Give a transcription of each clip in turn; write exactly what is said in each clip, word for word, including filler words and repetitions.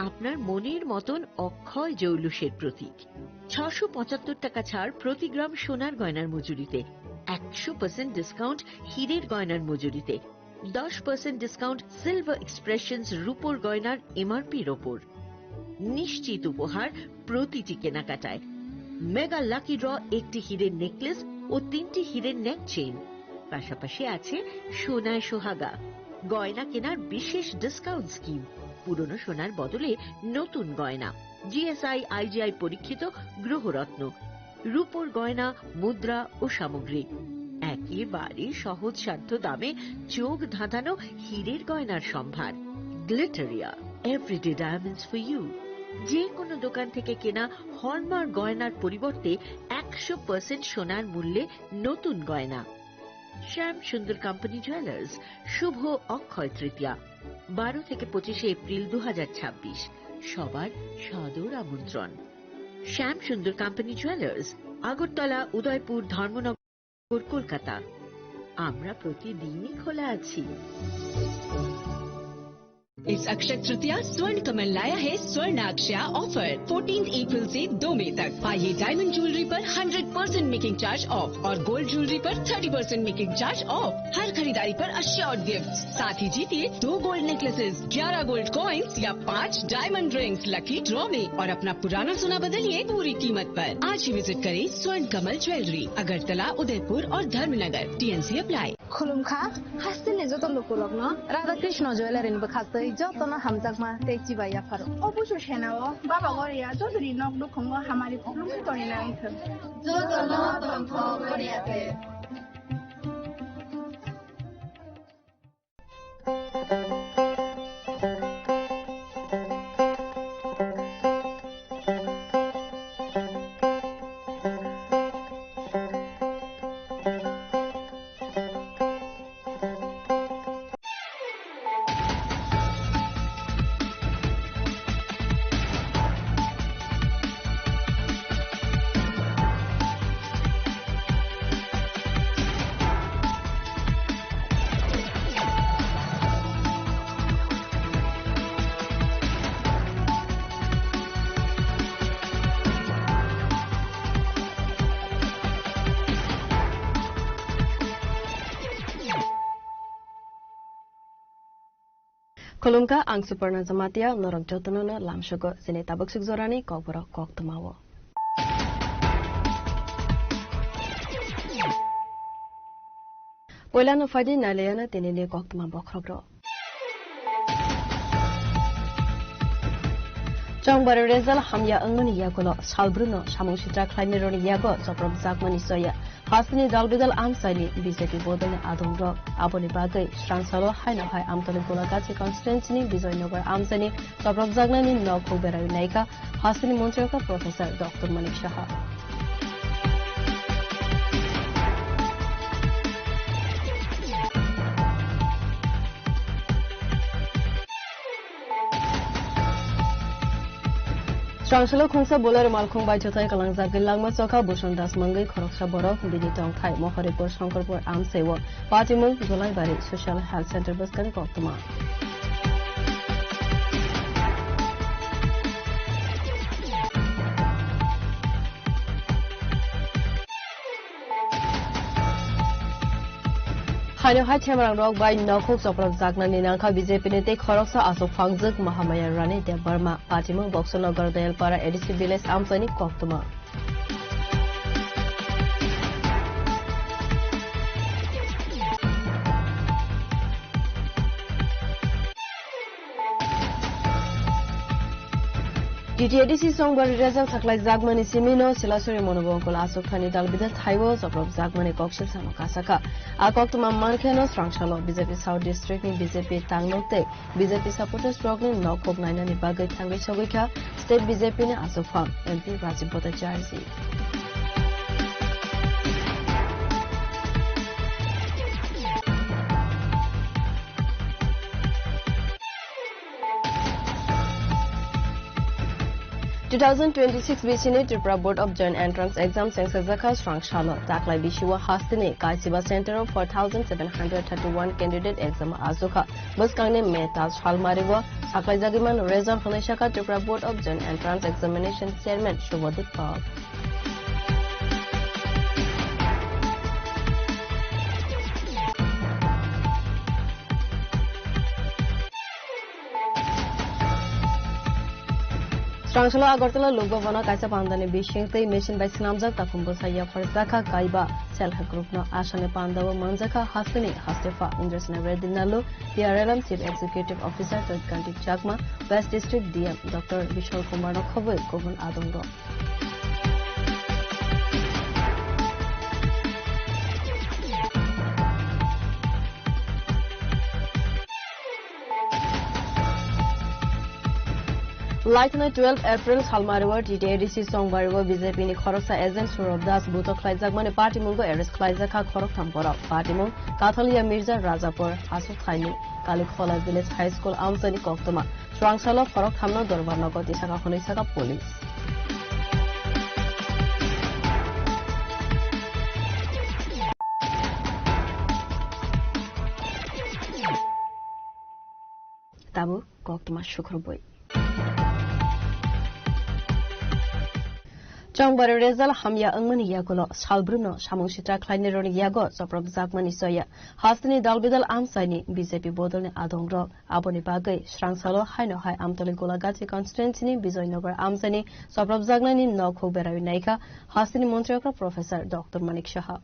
আপনার মনের মতন অক্ষয় জৌলুসের প্রতীক। ছশো পঁচাত্তর টাকা ছাড় প্রতি গ্রাম সোনার গয়নার মজুরিতে, একশো পার্সেন্ট ডিসকাউন্ট হীরের গয়নার মজুরিতে, দশ পার্সেন্ট ডিসকাউন্ট সিলভার এক্সপ্রেশনস রূপোর গয়নার এমআরপির ওপর। নিশ্চিত উপহার প্রতিটি কেনাকাটায়। মেগা লাকি ড্র, একটি হীরের নেকলেস ও তিনটি হীরের নেক চেইন। পাশাপাশি আছে সোনায় সোহাগা, গয়না কেনার বিশেষ ডিসকাউন্ট স্কিম, পুরনো সোনার বদলে নতুন গয়না, জিএসআই আইজিআই পরীক্ষিত গ্রহরত্ন, রূপোর গয়না, মুদ্রা ও সামগ্রী। একেবারে সহজসাধ্য দামে চোখ ধাঁধানো হীরের গয়নার সম্ভার। Glitteria, everyday diamonds for you. যে কোনো দোকান থেকে কেনা হলমার্ক গয়নার পরিবর্তে একশো পার্সেন্ট সোনার মূল্যে নতুন গয়না। শ্যাম সুন্দর কোম্পানি জুয়েলার্স, শুভ অক্ষয় তৃতীয়া, বারো থেকে পঁচিশে এপ্রিল দু হাজার ছাব্বিশ। সবার সাদর আমন্ত্রণ। শ্যাম সুন্দর কোম্পানি জুয়েলার্স, আগরতলা, উদয়পুর, ধর্মনগর, কলকাতা। আমরা প্রতিদিনই খোলা আছি। इस अक्षय तृतीया स्वर्ण कमल लाया है स्वर्ण अक्षया ऑफर, फोर्टीन अप्रैल से दो मई तक। आइए डायमंड ज्वेलरी पर hundred percent making charge off और गोल्ड ज्वेलरी पर thirty percent making charge off. हर खरीदारी पर अश्योर्ड गिफ्ट, साथ ही जीतिए दो गोल्ड नेकलेसेस, ग्यारह गोल्ड कॉइन्स या पाँच डायमंड रिंग्स लकी ड्रॉ में और अपना पुराना सोना बदलिए पूरी कीमत पर। आज ही विजिट करें स्वर्ण कमल ज्वेलरी, अगरतला, उदयपुर और Dharmanagar. TNC apply. Khulumkha, hasteni joto lukurokno Radha Krishna Jewellery ni bwkhastwi jotono hamjakma tei chibai yapharo. Obuso senao Baba Goria Chaudhary nok nukhungo hamari khulumwi tongina wngthok. Jotono tongthok Goria te. Khulumkha, ang Suparna Jamatia, norok jotono no lamsugo chini tabuk suk jorani kokborok koktwmao. Poilano phaidi nailayano tinini koktwma bokhorok rok. Chongbari result hamya wngmani yagulo salbrumno samung sitra khlainairokni yago chopropjakmani chaya. Hasteni dal bidal amchaini B J P bodolni adongrok. Aboni bagwi swrangsalo haino hai Amtali Golaghat constituency-ni Bijoynagar amchaini chopropjaknaini nokhuk beraiwi naikha hasteni montri wngkha Professor Doctor Manik Saha. Swrangsalo khungsa Bolero malkhung bai jotai kalangjagwi langma chokha Bhusan Das mungwi khoroksa borok, bini tongthai Mohoripur Shankarpur amchaio patimung Julaibari Social Health Center bwskang koktwma. Haino hai themrang rok bai nokhuk chopropjaknani nangkha B J P ni tei khoroksa achuk phangjwk Mahamaya Rani Debbarma, patimung Boxonagar Dayalpara A D C village amchaini koktwma. T T A D C Chongbari result khaklaijakmani simino Silasuri Monobongkol achukthani dalbidal thaibo chopropjakmani koksil samo kasakha. A koktwma mankheno swrangsalo B J P South District ni B J P tangnok tei B J P supporters rokni nokhuk nainani bagwi thangwi sogwikha State B J P ni achukphang M P Rajib Bhattacharjee. Two thousand twenty-six bisini Tripura Board of Joint Entrance Exam chengsajakha srang salo. Taklai bisio hasteni kaisiba center o four thousand seven hundred thirty-one candidate exam achukha. Bwskangni May tal salmario saklaijagwi mano result hwnwi sakha Tripura Board of Joint Entrance Examination Chairman Subodip Pal. Srangsalo Agartala Lok Bhavan-o kaisa pandani bising tei machine bai swnamjak takhum bwsa yapharjakha kaiba self help group-no asani pandao manjakha hasteni hastepha Indrasena Reddy Nalu, T R L M Chief Executive Officer Joykanti Chakma, West District D M Doctor Bishal Kumar-no khobwi kubun adongrok. Laithani twelve April salmario T T A D C Chongbario B J P ni khoroksa agent Surab Das buto khlaijakmani patimungo arrest khlaijakha khoroktham borok. Patimung Kathalia Mirza Rajapur aswk thaini Kalikhola Village High School amchaini koktwma. Srangsalo khorok thamno dorbar nogo tisaka hwnwi saka police. Tabuk koktwma sukhurubui. Chongbari result hamya wngmani yagulo salbrumno samung sitra khlainairokni yago chopropjakmani choya. Hasteni dalbidal amchaini B J P bodolni adongrok. Aboni bagwi srangsalo haino hai Amtoli Golagati constituency-ni Bijoynagar amchaini chopropjaknaini nokhuk beraiwi naikha hasteni montri okra Professor Doctor Manik Saha.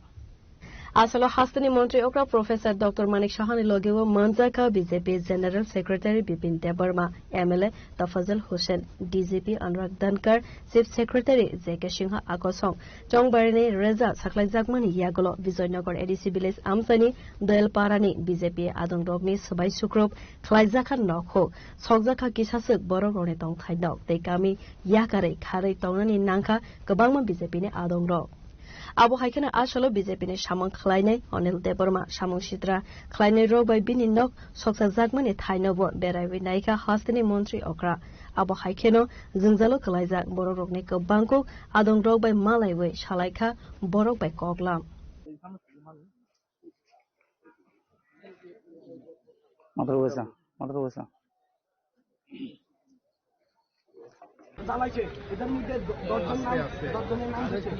Asalo hasteni montri okra Professor Doctor Manik Sahani logeo manjakha B J P General Secretary Bipin Debbarma, M L A Tafazal Hussain, D G P Anurag Dhankar, Chief Secretary J K Singha Akosong. Chongbarini reza saklaijakmani yagulo Bijoynagar A D C village amchaini Doyalparani B J P adongrokni swbai sukrup khlaijakha nokhuk, sokjakha kisaswk borokrokni tongthai nok tei kami yakarwi kharwi tongnani nangkha kwbangma B J P ni adongrok. Abo hai kheno asalo B J P ni samung khlainai Anil Debbarma samung sitra khlainai rok bai bini nok soksajakmani thaino bo beraiwi naikha hasteni montri okra. Abo hai kheno jwngjalo kwlaijak borok rokni kwbangkuk adong rok bai malaiwi salaikha borok bai koklam. Motor bosa, motor bosa. জ্বালাইছে। এদের মধ্যে দ-, দশ জন নাম, আস্তে, আস্তে। দশ জনের নাম দিচ্ছে।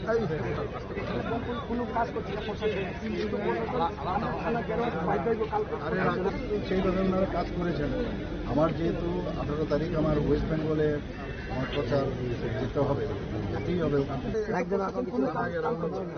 এবং কোনো, কোনো কাজ করছে না প্রশাসন। কিন্তু থানা, থানা বেরোয়, বাইরে যাইবো কালকে। আরে, সেই ধরনের ওনারা কাজ করেছেন। আমার যেহেতু আঠারো তারিখ আমার ওয়েস্ট বেঙ্গলে আমার প্রচার যেতে হবে, যেতেই হবে ওখানে। একজন আছে, কোনো কাজ করছে না।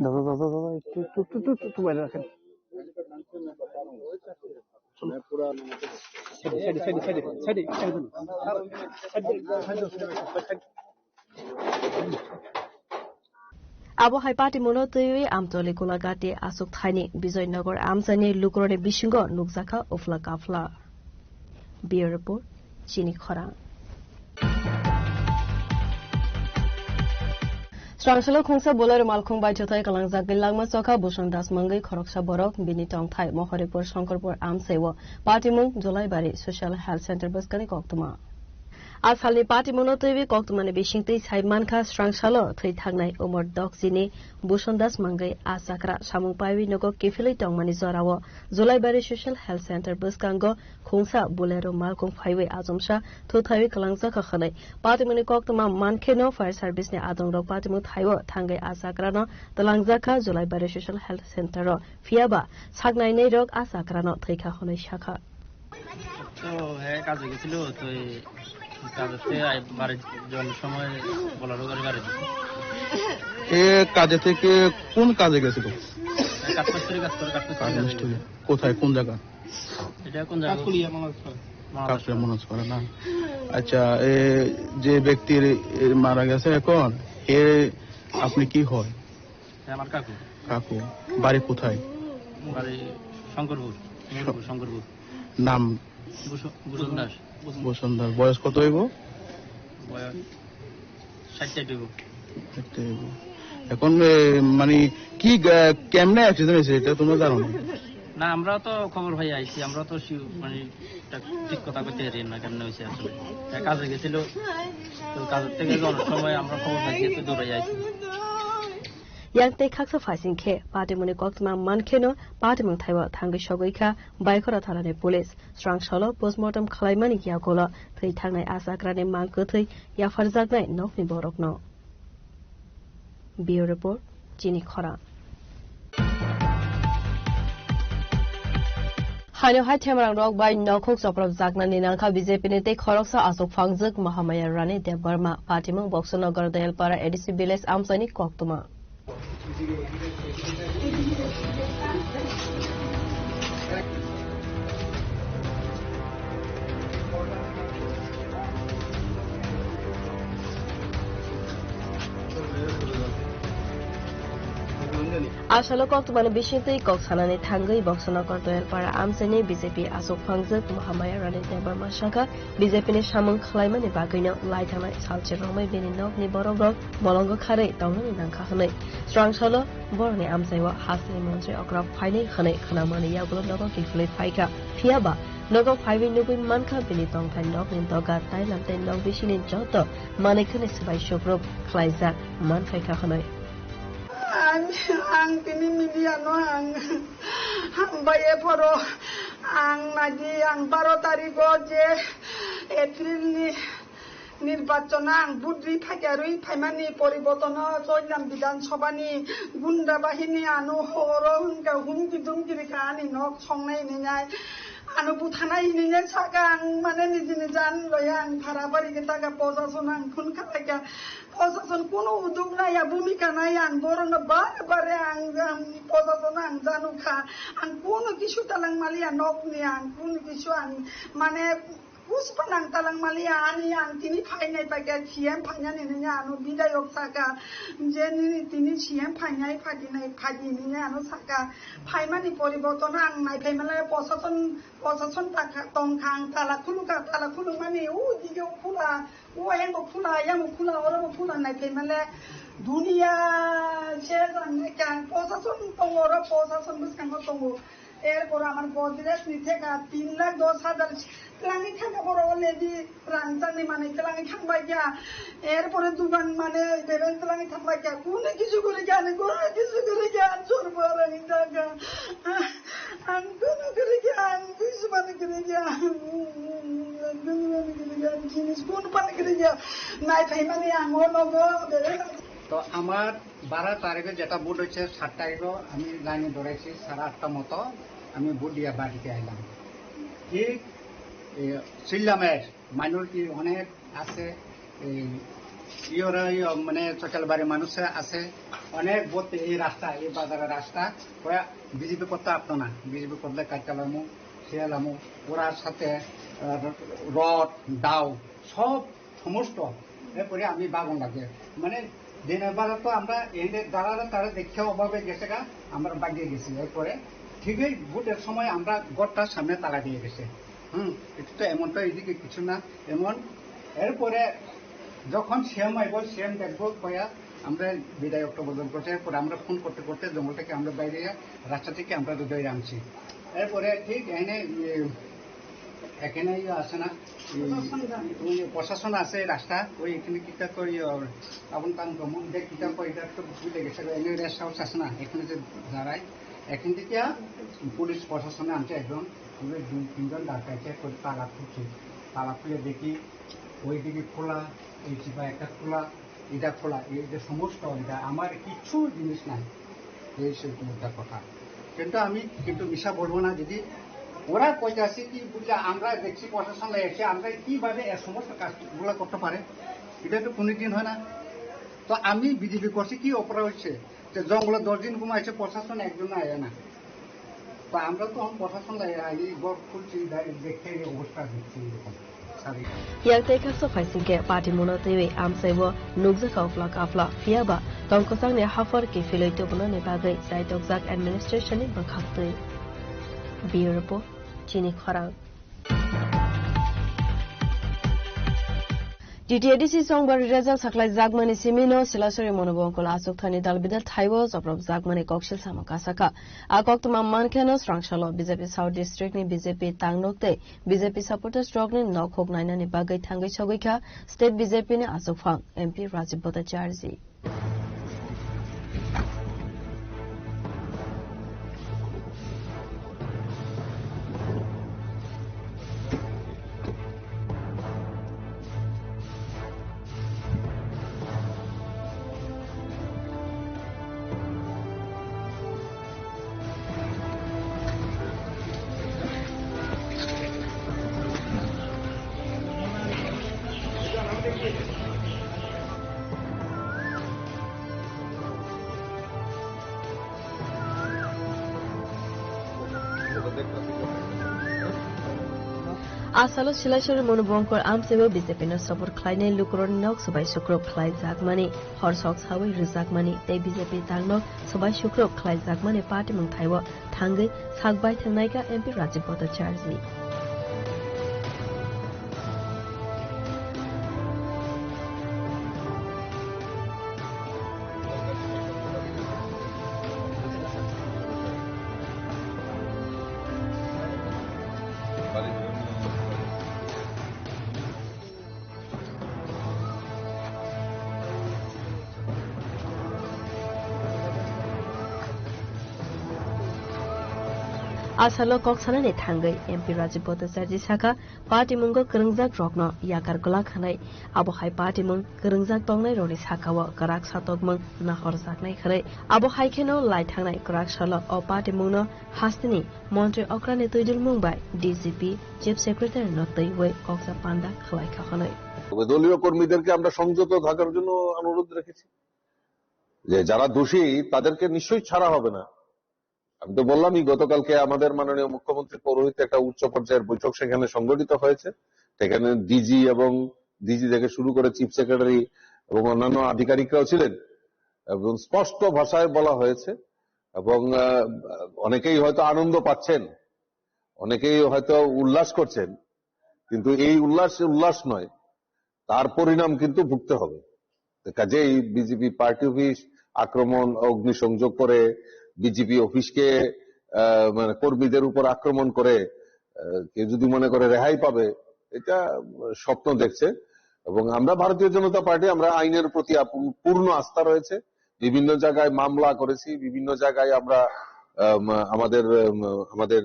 দাদা, দাদা, দাদা, একটু, একটু, একটু, একটু, একটু, একটু বাইরে রাখেন। Abo hai patimungno twiwi Amtoli Golagati aswk thaini Bijoynagar amchaini lukurokni bisingo nukjakha uphla kaphla. Bureau Report, Chini Khorang. Srangsalo khungsa Bolero malkhung baithuthai kalangjagwi langma chokha Bhusan Das mungwi khoroksa borok bini tongthai Mohoripur Shankarpur amchaio patimung Jolaibari Social Health Center bwskani koktwma. A salni patimungno twiwi koktwmani bisingtwi sai mankha srangsalo thwi thangnai Umar Dokjini Bhusan Das mungwi a chakra samung paiwi nogo kiphilwi tongmani jorao Jolaibari Social Health Center bwskango khungsa Bolero malkhung phaiwi achomsa thuthaiwi kwlangjakha hwnwi patimungni koktwma mankheno fire service ni adongrok patimung thaio thangwi a chakrano twlangjakha Jolaibari Social Health Center o. Phiyaba saknainai rok a chakrano thwikha hwnwi sakha. তো হে কাজে গেছিল, তো এই কাজেতে আই-, বাড়ি যাওয়ার সময় বোলেরো গাড়ি বাড়ি দিছে। এ কাজে থেকে কোন কাজে গেছিল? এই কাঠমিস্ত্রি কাজ করে, কাঠমিস্ত্রি কাজে কাঠমিস্ত্রি। গেছিল। কোথায়, কোন জায়গা? এটা কোন জায়গা? কাকুলিয়া মনোজ পাড়া। মনোজ কাকুলিয়া পাড়া। মনোজ পাড়া না? আচ্ছা, এ যে ব্যক্তির, এ, মারা গেছে এখন, এ আপনি কি হয়? হ্যাঁ, আমার কাকু। কাকু, বাড়ি কোথায়? বাড়ি শঙ্করপুর, শঙ্করপুর। নাম? ভূষণ, ভূষণ দাস। ভূষণ দাস, বয়স কত হইব? বয়স ষাট হইব। ষাট হইব। এখন, এ, মানে, কি গা-, কেমনে অ্যাক্সিডেন্ট হয়েছে, এটা তোমরা জানো না? না, আমরা তো খবর পাই আইছি, আমরা তো শিও-, মানে, এটা ঠিক কথা কইতে পারি না, কেমনে হয়েছে আসলে। এক কাজে গেছিল, তো কাজের থেকে যাওয়ার সময় আমরা খবর পাইছি, একটু দৌড়ে আইছি। Yang tei khaksa phaising khe patimungni koktwma man kheno patimung thaibo thangwi sogwi kha Baikora thanani police. Swrang salo postmortem khwlaimani yagulo thwi thangnai a chakrani mang kwthwi yapharjaknai nokni borokno. Bureau Report, Chini Khorang. Haino hai themrang rok bai nokhuk chopropjaknani nangkha B J P ni tei khoroksa achuk phangjwk Mahamaya Rani Debbarma. Patimung Boxonagar Dayalpara A D C village amchaini koktwma. Asalo koktwmani bisingtwi kok sanani thangwi Boxonagar Doyalpara amchaini B J P achuk phangjwk Mahamaya Rani Debbarma sakha, B J P ni samung khwlaimani bagwino lai thangnai salchi romwi bini nokni borokrok molongo kharwi tongnani nangkha hwnwi. Swrang salo borokni amchaiwo hasteni montri okra phainai hwnwi khwnamani yagulo nogo kiphilwi phaikha. Phiyaba nogo phaiwi nugwi mankha bini tongthai nokni doga tailam tei nok bisingni joto manwi khwnwi swbai sukrub khlaijak manphaikha hwnwi. Ang, ang tini media no ang hambai e phoro ang nadi ang baro tariko je April ni nirbachon ang budri phaikha rwi phaimani poribotono Choilam Bidhan Sabha ni gunda bahini ano horo hwnka humki dumki rikha ani nok songnai ninai. Ano buthanai hinwi saka ang mane niji niji an loya ang phara bari khe taka posason ang phun kalaika. Posason kuno uduk naya bhumika naya ang borokno bare bare ang, ang posason ang janukha. Ang kuno kisu talang maliya nokni ang kuno kisu ang mane puspa nang talang maliya ani ang tini phainai paikha C M phainani nini ano bidayok saka je nini tini C M phainai phadinai phadi nini ano saka. Phaimani poriborton ang naiphai male posason, posason takha tongkha ang tala khulukha, tala khulukmani o dige o khula, o ayang bo khula, ayang bo khula, oro bo khula naiphai male duniya se jang nai kang posason tongo, oro posason bwskango tongo. Erpor amar Godrej ni theka tin lakh dos hajar twlangwi thangkha borok already. Rang tangni manwi twlangwi thangbai kha. Erpore dugan manwi bebeng twlangwi thangbai kha. Kunu kisu kwrwi kha, ani kunu kisu kwrwi kha, ani sorbo rang thangkha. Ang kunu kwrwi kha, ang bismani kwrwi kha. Ang bismani kwrwi kha, ang jinis kunu pani kwrwi kha. Nai phaimani ang o nogo bebeng. তো আমার বারো তারিখে যেটা ভোট হয়েছে, সাত তারিখও আমি লাইনে দৌড়াইছি, সাড়ে আটটা মতো আমি ভোট দিয়ে বাড়িতে আইলাম। ঠিক, এ, সিল্লামের মাইনরিটি অনেক আছে, এই ইয়রা, ইয়, মানে, চকেলবাড়ি মানুষ আছে, অনেক বলতে এই রাস্তা, এই বাজারের রাস্তা, ওরা বিজেপি করতে পারতো না, বিজেপি করলে কাটতে পারবো, খেয়ে লামো, ওরার সাথে, আহ, রড, দাও, সব সমস্ত, এরপরে আমি বাগান লাগে, মানে, দিনের বেলা তো আমরা এনে দাঁড়ালে তারা দেখে অভাবে গেছে গা, আমরা বাগিয়ে গেছি, এরপরে ঠিকই ভোটের সময় আমরা ঘরটার সামনে তালা দিয়ে গেছে। হুম, একটু তো এমন তো এইদিকে কিছু না, এমন। এরপরে যখন সিএম আইব, সিএম দেখবো কয়া আমরা বিদায় অক্টোবর করছে। এরপরে আমরা ফোন করতে করতে জঙ্গল থেকে আমরা বাইরে রাস্তা থেকে আমরা হৃদয় আনছি। এরপরে ঠিক এনে, এ, এখানে ইয়ে আছে না, এই, প্রশাসন জানে। ওই প্রশাসন আছে রাস্তা, ওই এখানে কিতা করি, ওর, আপন তান ভ্রমণ দেখ কিতা করি, এটা তো বুঝে গেছে, এনে রেস্ট হাউস আছে না, এখানে যে দাঁড়ায়, এখান থেকে পুলিশ প্রশাসনে আনছে একজন, পুলিশ দুই তিনজন ডাকাইছে, করে তালা খুলছে, তালা খুলে দেখি ওইদিকে খোলা, এই চিপা একটা খোলা, এটা খোলা, এই যে সমস্ত এটা আমার কিচ্ছু জিনিস নাই, এই সেই মুদ্রা কথা। কিন্তু আমি কিন্তু মিশা বলবো না, যদি ওরা কইতাছে কি বুঝলে আমরা দেখছি প্রশাসন এসে আমরা কিভাবে এ সমস্ত কাজগুলো করতে পারে, এটা তো কোনোদিন হয় না। তো আমি বিজেপি করছি কি অপরাধ হচ্ছে যে জঙ্গলে দশ দিন ঘুমাইছে প্রশাসন একজন আয় না। তো আমরা তো এখন প্রশাসন লাগে এই ঘর খুলছি, দেখতে এই অবস্থা দেখছি এরকম। Yang tei khaksa phaising khe patimungno twiwi amchaibo nukjakha uphla kaphla, phiyaba tongkwchangni haphar kiphilwi tubunani bagwi chaitokjak administration ni bwkhaktwi. Bureau Report, Chini Khorang. T T A D C chongbar result sakhlai jakmani simino Silasori Monobongkol achuk thani dal bidal thaibo joprop jakmani koksil samung kasakha. A koktwma mankhe no srangsalo B J P South District ni B J P tangnok tei B J P supporters rokni nokhok nainani bagwi thangwi sogwi kha State B J P ni achukphang M P Rajib Bhattacharjee. Asalo Silasori Monobongkol amchaibo B J P no support khlainai lukurokni nok swbai sukrok khlaijakmani, hor sok sawi rwjakmani tei B J P tangnok swbai sukrok khlaijakmani party mungthaibo thangwi sak bai thangnaikha M P Rajib Bhattacharjee. Asalo kok sanani thangwi M P Rajib Bhattacharjee sakha, party mungo kwrwngjak rokno yakar gwlak hwnwi, abo hai party mung kwrwngjak tongnai rokni sakao kwrak satokmung nahorjaknai hwnwi. Abo hai kheno lai thangnai kwrak salo o party mungno hasteni montri okrani twidulmung bai D G P, Chief Secretary no twiwi koksa panda khwlaikha hwnwi. তবে দলীয় কর্মীদেরকে আমরা সংযত থাকার জন্য অনুরোধ রেখেছি, যে যারা দোষী তাদেরকে নিশ্চয়ই ছাড়া হবে না। আমি তো বললামই, গতকালকে আমাদের মাননীয় মুখ্যমন্ত্রী পৌরোহিত্যে একটা উচ্চ পর্যায়ের বৈঠক সেখানে সংগঠিত হয়েছে। সেখানে ডিজি এবং ডিজি থেকে শুরু করে চিফ সেক্রেটারি এবং অন্যান্য আধিকারিকরাও ছিলেন এবং স্পষ্ট ভাষায় বলা হয়েছে এবং, আহ, অনেকেই হয়তো আনন্দ পাচ্ছেন, অনেকেই হয়তো উল্লাস করছেন, কিন্তু এই উল্লাস উল্লাস নয়, তার পরিণাম কিন্তু ভুগতে হবে। তো কাজেই বিজেপি পার্টি অফিস আক্রমণ, অগ্নিসংযোগ করে, বিজেপি অফিসকে, আহ, মানে কর্মীদের উপর আক্রমণ করে, আহ, কেউ যদি মনে করে রেহাই পাবে, এটা স্বপ্ন দেখছে। এবং আমরা ভারতীয় জনতা পার্টি, আমরা আইনের প্রতি আপু-, পূর্ণ আস্থা রয়েছে। বিভিন্ন জায়গায় মামলা করেছি, বিভিন্ন জায়গায় আমরা, আম, আমাদের, আম, আমাদের,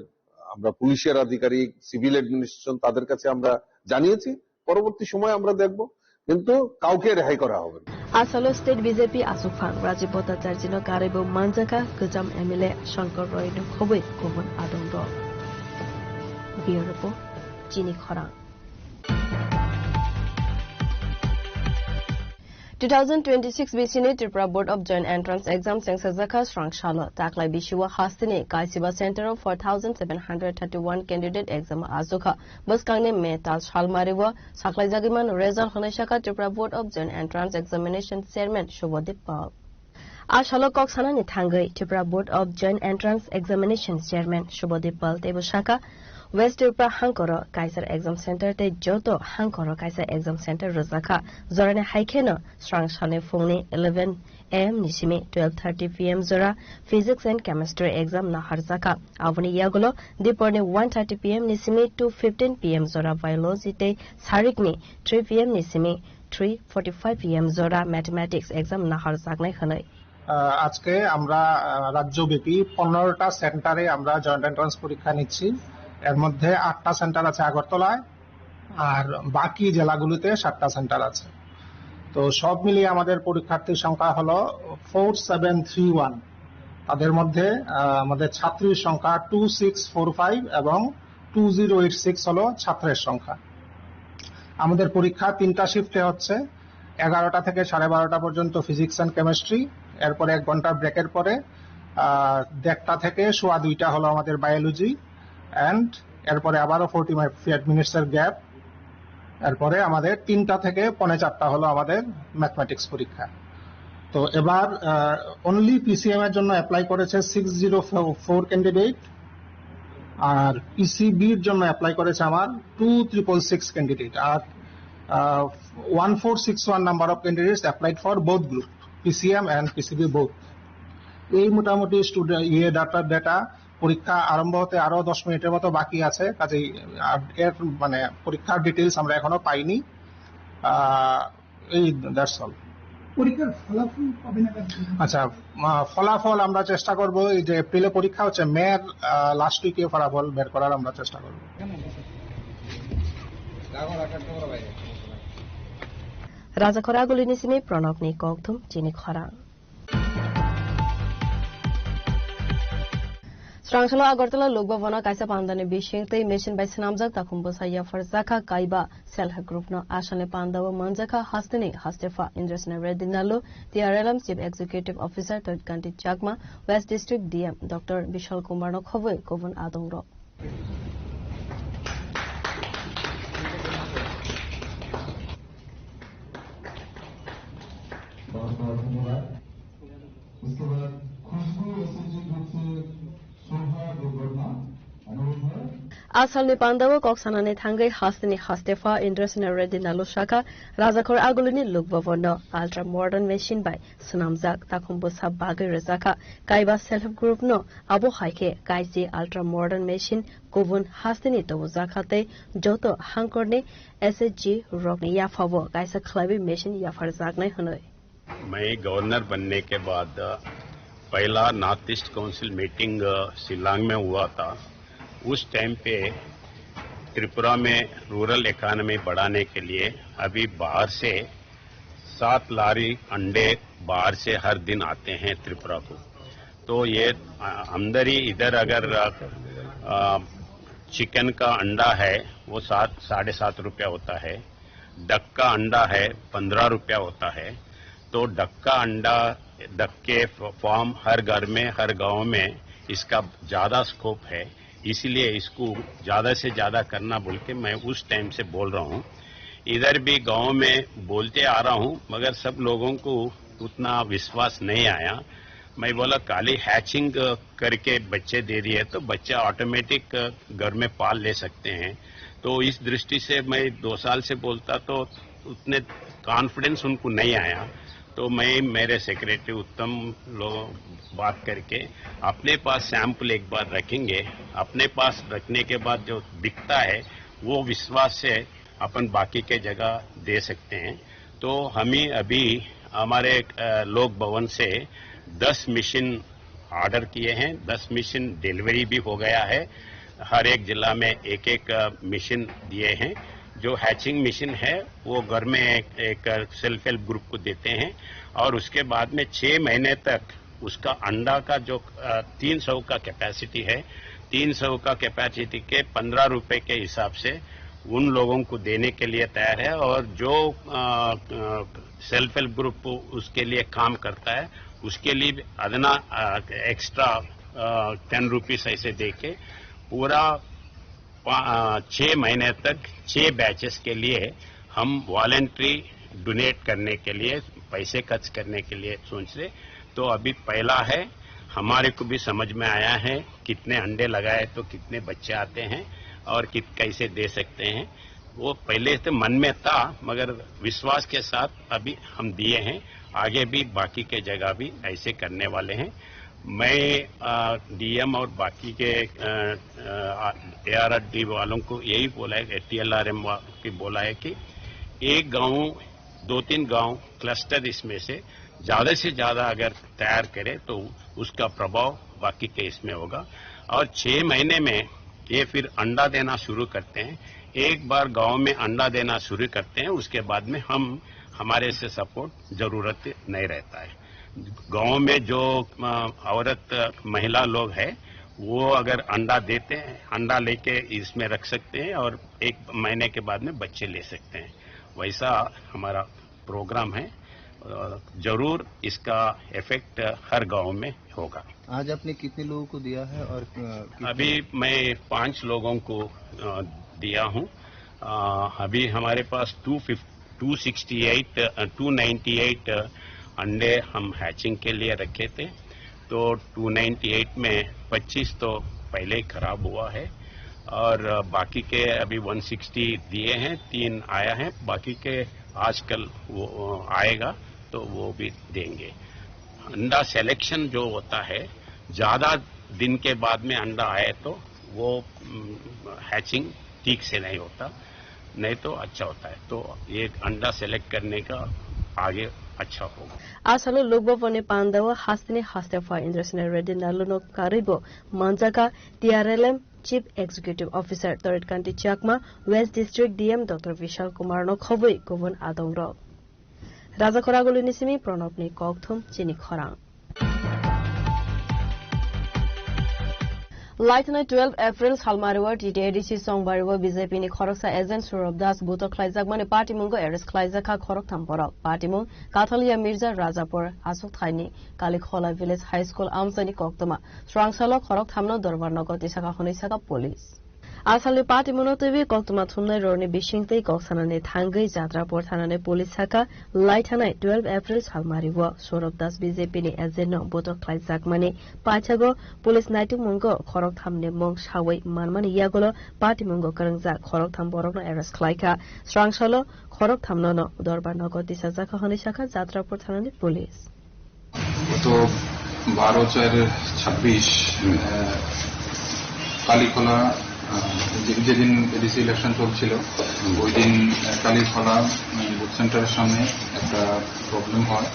আমরা পুলিশের আধিকারিক, সিভিল অ্যাডমিনিস্ট্রেশন, তাদের কাছে আমরা জানিয়েছি। পরবর্তী সময় আমরা দেখব, কিন্তু কাউকে রেহাই করা হবে না। Asalo state B J P achukphang Rajib Bhattacharjee no karwi bo manjakha kwcham M L A Shankar Roy no khobwi kubun adong rok. Bureau Report, Chini Khorang. Two thousand twenty-six bisini Tripura Board of Joint Entrance Exam chengsajakha srang salo. Taklai bisio hasteni kaisiba center o four thousand seven hundred thirty-one candidate exam achukha. Bwskangni May tal salmario saklaijagwi mano result hwnwi sakha Tripura Board of Joint Entrance Examination Chairman Subodip Pal. A salo kok sanani thangwi Tripura Board of Joint Entrance Examination Chairman Subodip Pal teibo sakha, West Tripura hangkoro kaisa exam center tei joto hangkoro kaisa exam center rwjakha. Jorani hai kheno srang salni phungni eleven A M ni simi twelve thirty P M jora Physics and Chemistry exam naharjakha. Aboni yagulo diporni one thirty P M ni simi two fifteen P M jora Biology tei sarikni three P M ni simi three forty-five P M jora Mathematics exam naharjaknai hwnwi. আহ, আজকে আমরা, আহ, রাজ্যব্যাপী পনেরোটা সেন্টারে আমরা joint entrance পরীক্ষা নিচ্ছি। এর মধ্যে আটটা সেন্টার আছে আগরতলায়, আর বাকি জেলাগুলোতে সাতটা সেন্টার আছে। তো সব মিলিয়ে আমাদের পরীক্ষার্থীর সংখ্যা হলো ফোর সেভেন থ্রি ওয়ান। তাদের মধ্যে, আহ, আমাদের ছাত্রীর সংখ্যা টু সিক্স ফোর ফাইভ এবং টু জিরো এইট সিক্স হলো ছাত্রের সংখ্যা। আমাদের পরীক্ষা তিনটা শিফটে হচ্ছে, এগারোটা থেকে সাড়ে বারোটা পর্যন্ত ফিজিক্স অ্যান্ড কেমিস্ট্রি, এরপরে এক ঘন্টার ব্রেকের পরে, আহ, দেড়টা থেকে সোয়া দুইটা হলো আমাদের বায়োলজি, অ্যান্ড এরপরে আবারও ফোর্টি মিনিটসের গ্যাপ। এরপরে আমাদের তিনটা থেকে পৌনে চারটা হলো আমাদের ম্যাথমেটিক্স পরীক্ষা। তো এবার, আহ, অনলি পিসিএম এর জন্য অ্যাপ্লাই করেছে সিক্স জিরো ফোর ক্যান্ডিডেট, আর পিসিবির জন্য অ্যাপ্লাই করেছে আমার two triple six candidate. R Uh, one four six one number of candidates applied for both group, P C M and P C B both. এই মোটামুটি স্টুডেন্ট ইয়ে ডাটা ডেটা পরীক্ষা আরম্ভ হতে আরো দশ মিনিটের মতো বাকি আছে, কাজেই আর এর মানে পরীক্ষার ডিটেলস আমরা এখনো পাইনি। আহ, এই দ্যাটস অল। পরীক্ষার ফলাফল কবে নাগাদ দিবেন? আচ্ছা, আহ, ফলাফল আমরা চেষ্টা করব, এই যে এপ্রিলে পরীক্ষা হচ্ছে, মের লাস্ট উইকে ফলাফল বের করার আমরা চেষ্টা করব। Rajakhor Agulini simi Pranabni kokthum chini khorang. Srangkhalo Agartala Lok Bhavan o kaisa pandani bising tei machine bai swnamjak takhum bwsa yapharjakha kaiba self help group no. Asalni panda o manjakha hasteni hastefa Indrasena Reddy Nalu, T R L M Chief Executive Officer Toit Kanti Chakma, West District D M Doctor Bishal Kumar no khobwi kubun adongrok. बहुत बहुत धन्यवाद। उसके बाद खुशबू SHG group से शोभा दुर्घटना अनुरोध है। Asalni pandao kok sanani thangwi hasteni hastefa Indrasena Reddy Nalu sakha Rajakhor Agulini Lok Bhavan no ultra modern machine bai swnamjak takhum bwsa bagwi rwjakha kaiba self help group no. Abo hai khe kaisi ultra modern machine kubun hasteni tobojak kha tei joto hangkorni S H G rokni yaphao kaisa khlaiwi machine yapharjaknai hwnwi. मैं गवर्नर बनने के बाद पहला north east council meeting Shillong में हुआ था। उस टाइम पे त्रिपुरा में रूरल इकोनॉमी बढ़ाने के लिए अभी बाहर से सात लारी अंडे बाहर से हर दिन आते हैं त्रिपुरा को। तो ये, अ, अंदर ही इधर अगर, अ, अ, चिकन का अंडा है, वो सात, साढ़े सात रुपया होता है, डक का अंडा है, पन्द्रह रुपया होता है। तो डक का अंडा, डक के फ-, फार्म हर घर में, हर गांव में इसका ज़्यादा स्कोप है। इसीलिए इसको ज्यादा से ज्यादा करना बोल के मैं उस टाइम से बोल रहा हूँ। इधर भी गांव में बोलते आ रहा हूँ, मगर सब लोगों को उतना विश्वास नहीं आया। मैं बोला, खाली हैचिंग करके बच्चे दे दिए तो बच्चे ऑटोमेटिक घर में पाल ले सकते हैं। तो इस दृष्टि से मैं दो साल से बोलता तो उतने कॉन्फिडेंस उनको नहीं आया। तो मैं, मेरे सेक्रेटरी उत्तम लोग बात करके अपने पास सैंपल एक बार रखेंगे। अपने पास रखने के बाद जो बिकता है, वो विश्वास से अपन बाकी के जगह दे सकते हैं। तो हम ही अभी हमारे, अ, लोक भवन से दस मशीन ऑर्डर किए हैं, दस मशीन डिलीवरी भी हो गया है। हर एक जिला में एक एक, अ, मशीन दिए हैं। जो हैचिंग मशीन है, वो घर में एक, एक सेल्फ हेल्प ग्रुप को देते हैं और उसके बाद में छः महीने तक उसका अंडा का जो, अ, तीन सौ का कैपेसिटी है, तीन सौ का कैपेसिटी के पन्द्रह रुपए के हिसाब से उन लोगों को देने के लिए तैयार है। और जो, अ, अ, सेल्फ हेल्प ग्रुप उसके लिए काम करता है, उसके लिए भी अदना, अ, एक्स्ट्रा, अ, टेन रुपीस ऐसे दे के पूरा पा-, अ, छः महीने तक छः बैचेस के लिए हम वॉलंटरी डोनेट करने के लिए, पैसे खर्च करने के लिए सोच रहे। तो अभी पहला है, हमारे को भी समझ में आया है कितने अंडे लगाए तो कितने बच्चे आते हैं और कित-, कैसे दे सकते हैं। वो पहले से मन में था, मगर विश्वास के साथ अभी हम दिए हैं, आगे भी बाकी के जगह भी ऐसे करने वाले हैं। मैं, अ, डीएम और बाकी के, अ, अ, एआरडी वालों को यही बोला है, टीएलआरएम वा-, की बोला है कि एक गांव, दो तीन गांव क्लस्टर इसमें से ज्यादा से ज्यादा अगर तैयार करे तो उसका प्रभाव बाकी केस में होगा। और छह महीने में ये फिर अंडा देना शुरू करते हैं। एक बार गांव में अंडा देना शुरू करते हैं, उसके बाद में हम, हमारे से सपोर्ट जरूरत नहीं रहता है। गांव में जो, अ, औरत, महिला लोग हैं, वो अगर अंडा देते हैं, अंडा लेके इसमें रख सकते हैं और एक महीने के बाद में बच्चे ले सकते हैं। वैसा हमारा प्रोग्राम है। अ, जरूर इसका इफेक्ट हर गांव में होगा। आज आपने कितने लोगों को दिया है और, अ, कितने अभी मैं पांच लोगों को, अ, दिया हूँ। अ, अभी हमारे पास two fifty, two sixty eight, अ, टू नाइंटी एट अंडे हम हैचिंग के लिए रखे थे, तो टू नाइंटी एट में पच्चीस तो पहले ही खराब हुआ है। और, अ, बाकी के अभी वन सिक्सटी दिए हैं, तीन आया है, बाकी के आजकल वो, अ, आएगा तो वो भी देंगे। अंडा सिलेक्शन जो होता है, ज्यादा दिन के बाद में अंडा आए तो वो, उम, हैचिंग ठीक से नहीं होता, नहीं तो अच्छा होता है। तो ये अंडा सिलेक्ट करने का आगे अच्छा होगा। Asalo Lok Bhavan ni pandao hasteni haste pha Indrasena Reddy Nalu no karwi bo manjaka T R L M Chief Executive Officer Torit Kanti Chakma, West District D M Doctor Vishal Kumar no khobwi kubun adongrok. Rajakhor Agulini simi Pranobni kokthum chini khorang. Laithanai twelve April salmario T T A D C Songbario B J P ni khoroksa agent Surab Das butok khlaijakmani party mungo arrest khlaijakha khoroktham borok. Party mung Kathalia Mirza Rajapur aswk thaini Kalikhola Village High School amchaini koktwma. Swrangsalo khorok thamno Dorbar nogo tisaka hwnwi saka police. Asalni party muno twiwi koktwma thumnai rorni bisingtwi kok sanani thangwi Jatrapur thanani police saka lai thanai twelve April salmario Saurabh Das B J P ni agent no botok khlaijakmani paithago police naitukmungo khorok thamni mung sawi manmani yagulo party mungo kwrwngjak khorok tham borokno arrest khlaikha. Swrangsalo khorok thamno no Dorbar nogo tisajakha hwnwi sakha Jatrapur thanani police. গত বারো চার ছাব্বিশ, হুম। আহ, কালীখোলা, আহ, যে-, যেদিন ADC election চলছিল, হুম। ওই দিন, আহ, কালীখোলা, উম, বুথ সেন্টারের সামনে একটা প্রবলেম হয়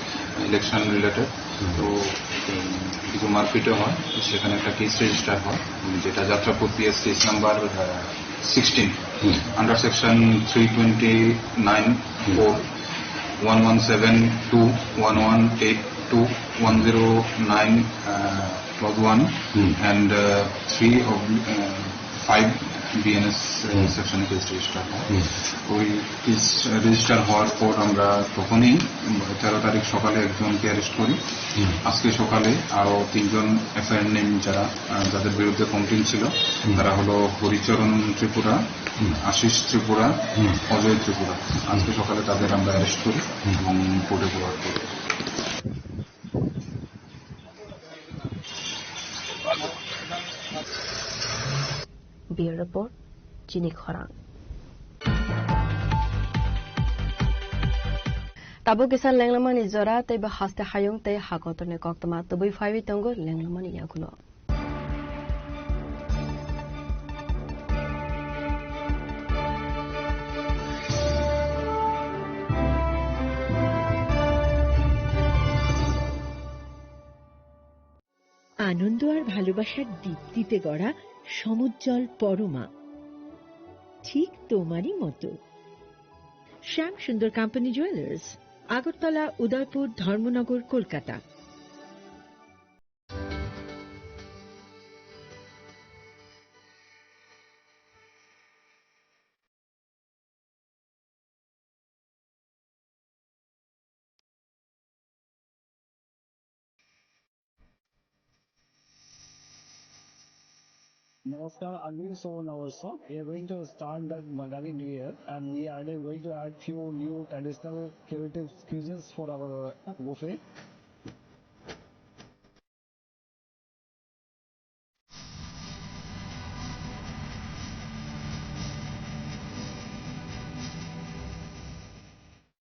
ইলেকশন রিলেটেড। হুম। তো, উম, কিছু মারপিটও হয়, সেখানে একটা কেস রেজিস্টার হয়, উম, যেটা Jatrapur PS case number, uh, sixteen, hmm. Under section three twenty nine four, hmm. One one seven two, one one eight two, one zero nine, uh, clause one, hmm. And, uh, three অব-, uh, five BNS, uh, hmm. সেকশনে case register হয়। হুম। ওই case register হওয়ার পর আমরা তখনই তেরো তারিখ সকালে একজনকে অ্যারেস্ট করি। হুম। আজকে সকালে আরো তিনজন এফআইআর নেম যারা, আহ, যাদের বিরুদ্ধে কমপ্লেন ছিল, হুম। তারা হলো হরিচরণ ত্রিপুরা, হুম। আশিস ত্রিপুরা, হুম। অজয় ত্রিপুরা। আজকে সকালে তাদের আমরা অ্যারেস্ট করি হুম। এবং কোর্টে ফরওয়ার্ড করি। Bureau Report, Chini Khorang. Tabuk kisa lenglamani jora tei bo haste hayung tei ha kotorni koktwma tubui phaiwi tongo lenglamani yagulo. আনন্দ আর ভালোবাসার দীপ্তিতে গড়া সমুজ্জ্বল পরমা, ঠিক তোমারই মতো। শ্যাম সুন্দর কোম্পানি জুয়েলার্স, আগরতলা, উদয়পুর, ধর্মনগর, Kolkata. Namaskar, I'm Sohon Awarsa. We are going to start the Bangali New Year, and we are going to add few new traditional creative cuisines for our buffet.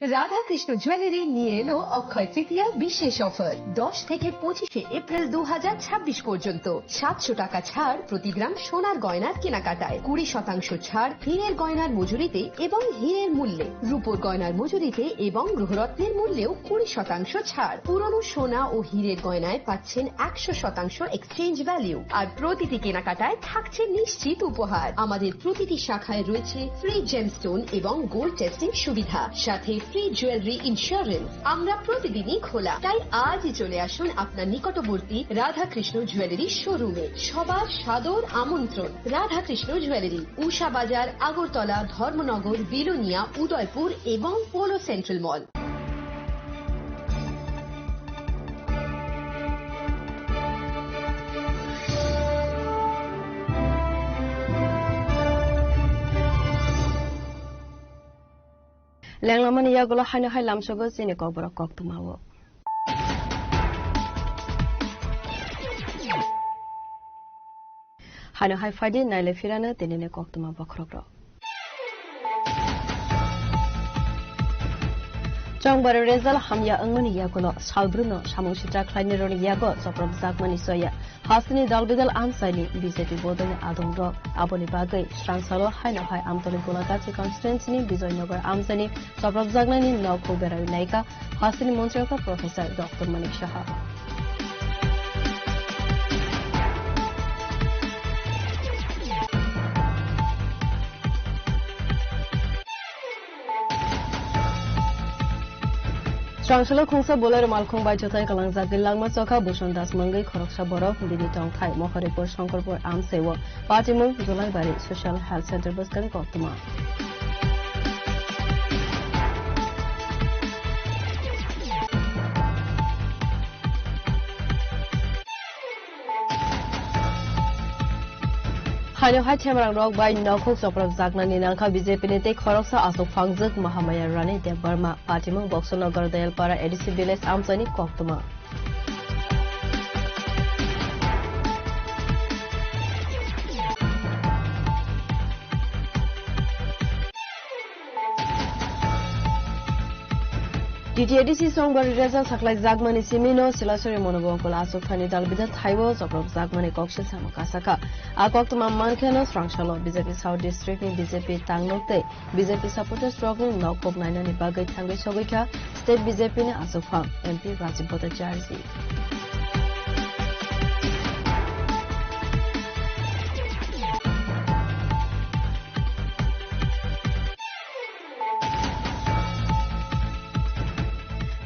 Radhakrishna jewellery নিয়ে এলো অক্ষয় তৃতীয়া বিশেষ অফার। দশ থেকে পঁচিশে এপ্রিল দু হাজার ছাব্বিশ পর্যন্ত সাতশো টাকা ছাড় প্রতি গ্রাম সোনার গয়নার কেনাকাটায়, কুড়ি শতাংশ ছাড় হীরের গয়নার মজুরিতে এবং হীরের মূল্যে, রূপোর গয়নার মজুরিতে এবং গ্রহরত্নের মূল্যেও কুড়ি শতাংশ ছাড়। পুরনো সোনা ও হীরের গয়নায় পাচ্ছেন একশো শতাংশ এক্সচেঞ্জ ভ্যালু, আর প্রতিটি কেনাকাটায় থাকছে নিশ্চিত উপহার। আমাদের প্রতিটি শাখায় রয়েছে ফ্রি জেমস্টোন এবং গোল্ড টেস্টিং সুবিধা, সাথে ফ্রি জুয়েলারি ইন্স্যুরেন্স। আমরা প্রতিদিনই খোলা, তাই আজই চলে আসুন আপনার নিকটবর্তী রাধাকৃষ্ণ জুয়েলারি শোরুমে। সবার সাদর আমন্ত্রণ। রাধাকৃষ্ণ জুয়েলারি, উষা বাজার, আগরতলা, ধর্মনগর, বিলোনিয়া, উদয়পুর এবং polo central mall. Lenglamani yagulo haino hai lamsogo chini kokborok koktwmao. Haino hai phaidi naile phirano tinini koktwma bokhorokrok. Chongbari result hamya wngmani yagulo salbrumno samung sitra khlainai rokni yago chopropjakmani soya. Hasteni dalbidal amchaini B J P bodolni adongrok. Aboni bagwi srangsalo haino hai Amtoli Golagatsi constituency-ni Bijoynagar amchaini chopropjaknaini nokhuk beraiwi naikha hasteni montri okra Professor Doctor Manik Saha. Srangsalo khungsa Bolero malkhung bai jotai kalangjagwi langma chokha Bhusan Das mungwi khoroksa borok, bini tongthai Mohoripur Shankarpur amchai-o patimung Julaibari Social Health Center bwskang koktwma. Haino hai themrang rok bai nokhuk chopropjaknani nangkha B J P ni tei khoroksa aswk phangjwk Mahamaya Rani Debbarma, patimung Boxonagar Dayalpara A D C village amchaini koktwma. T T A D C Songbari Reza saklai jakmani simino Silasori Monobongkol aswk thani dalbida thaibo chopropjakmani koksil samung kasakha. A koktwma mankheno srangsalo B J P South District ni B J P tangnok tei B J P supporters rokni nokhuk nainani bagwi thangwi sogwi kha State B J P ni aswk phang M P Rajiv Bhattacharya ji.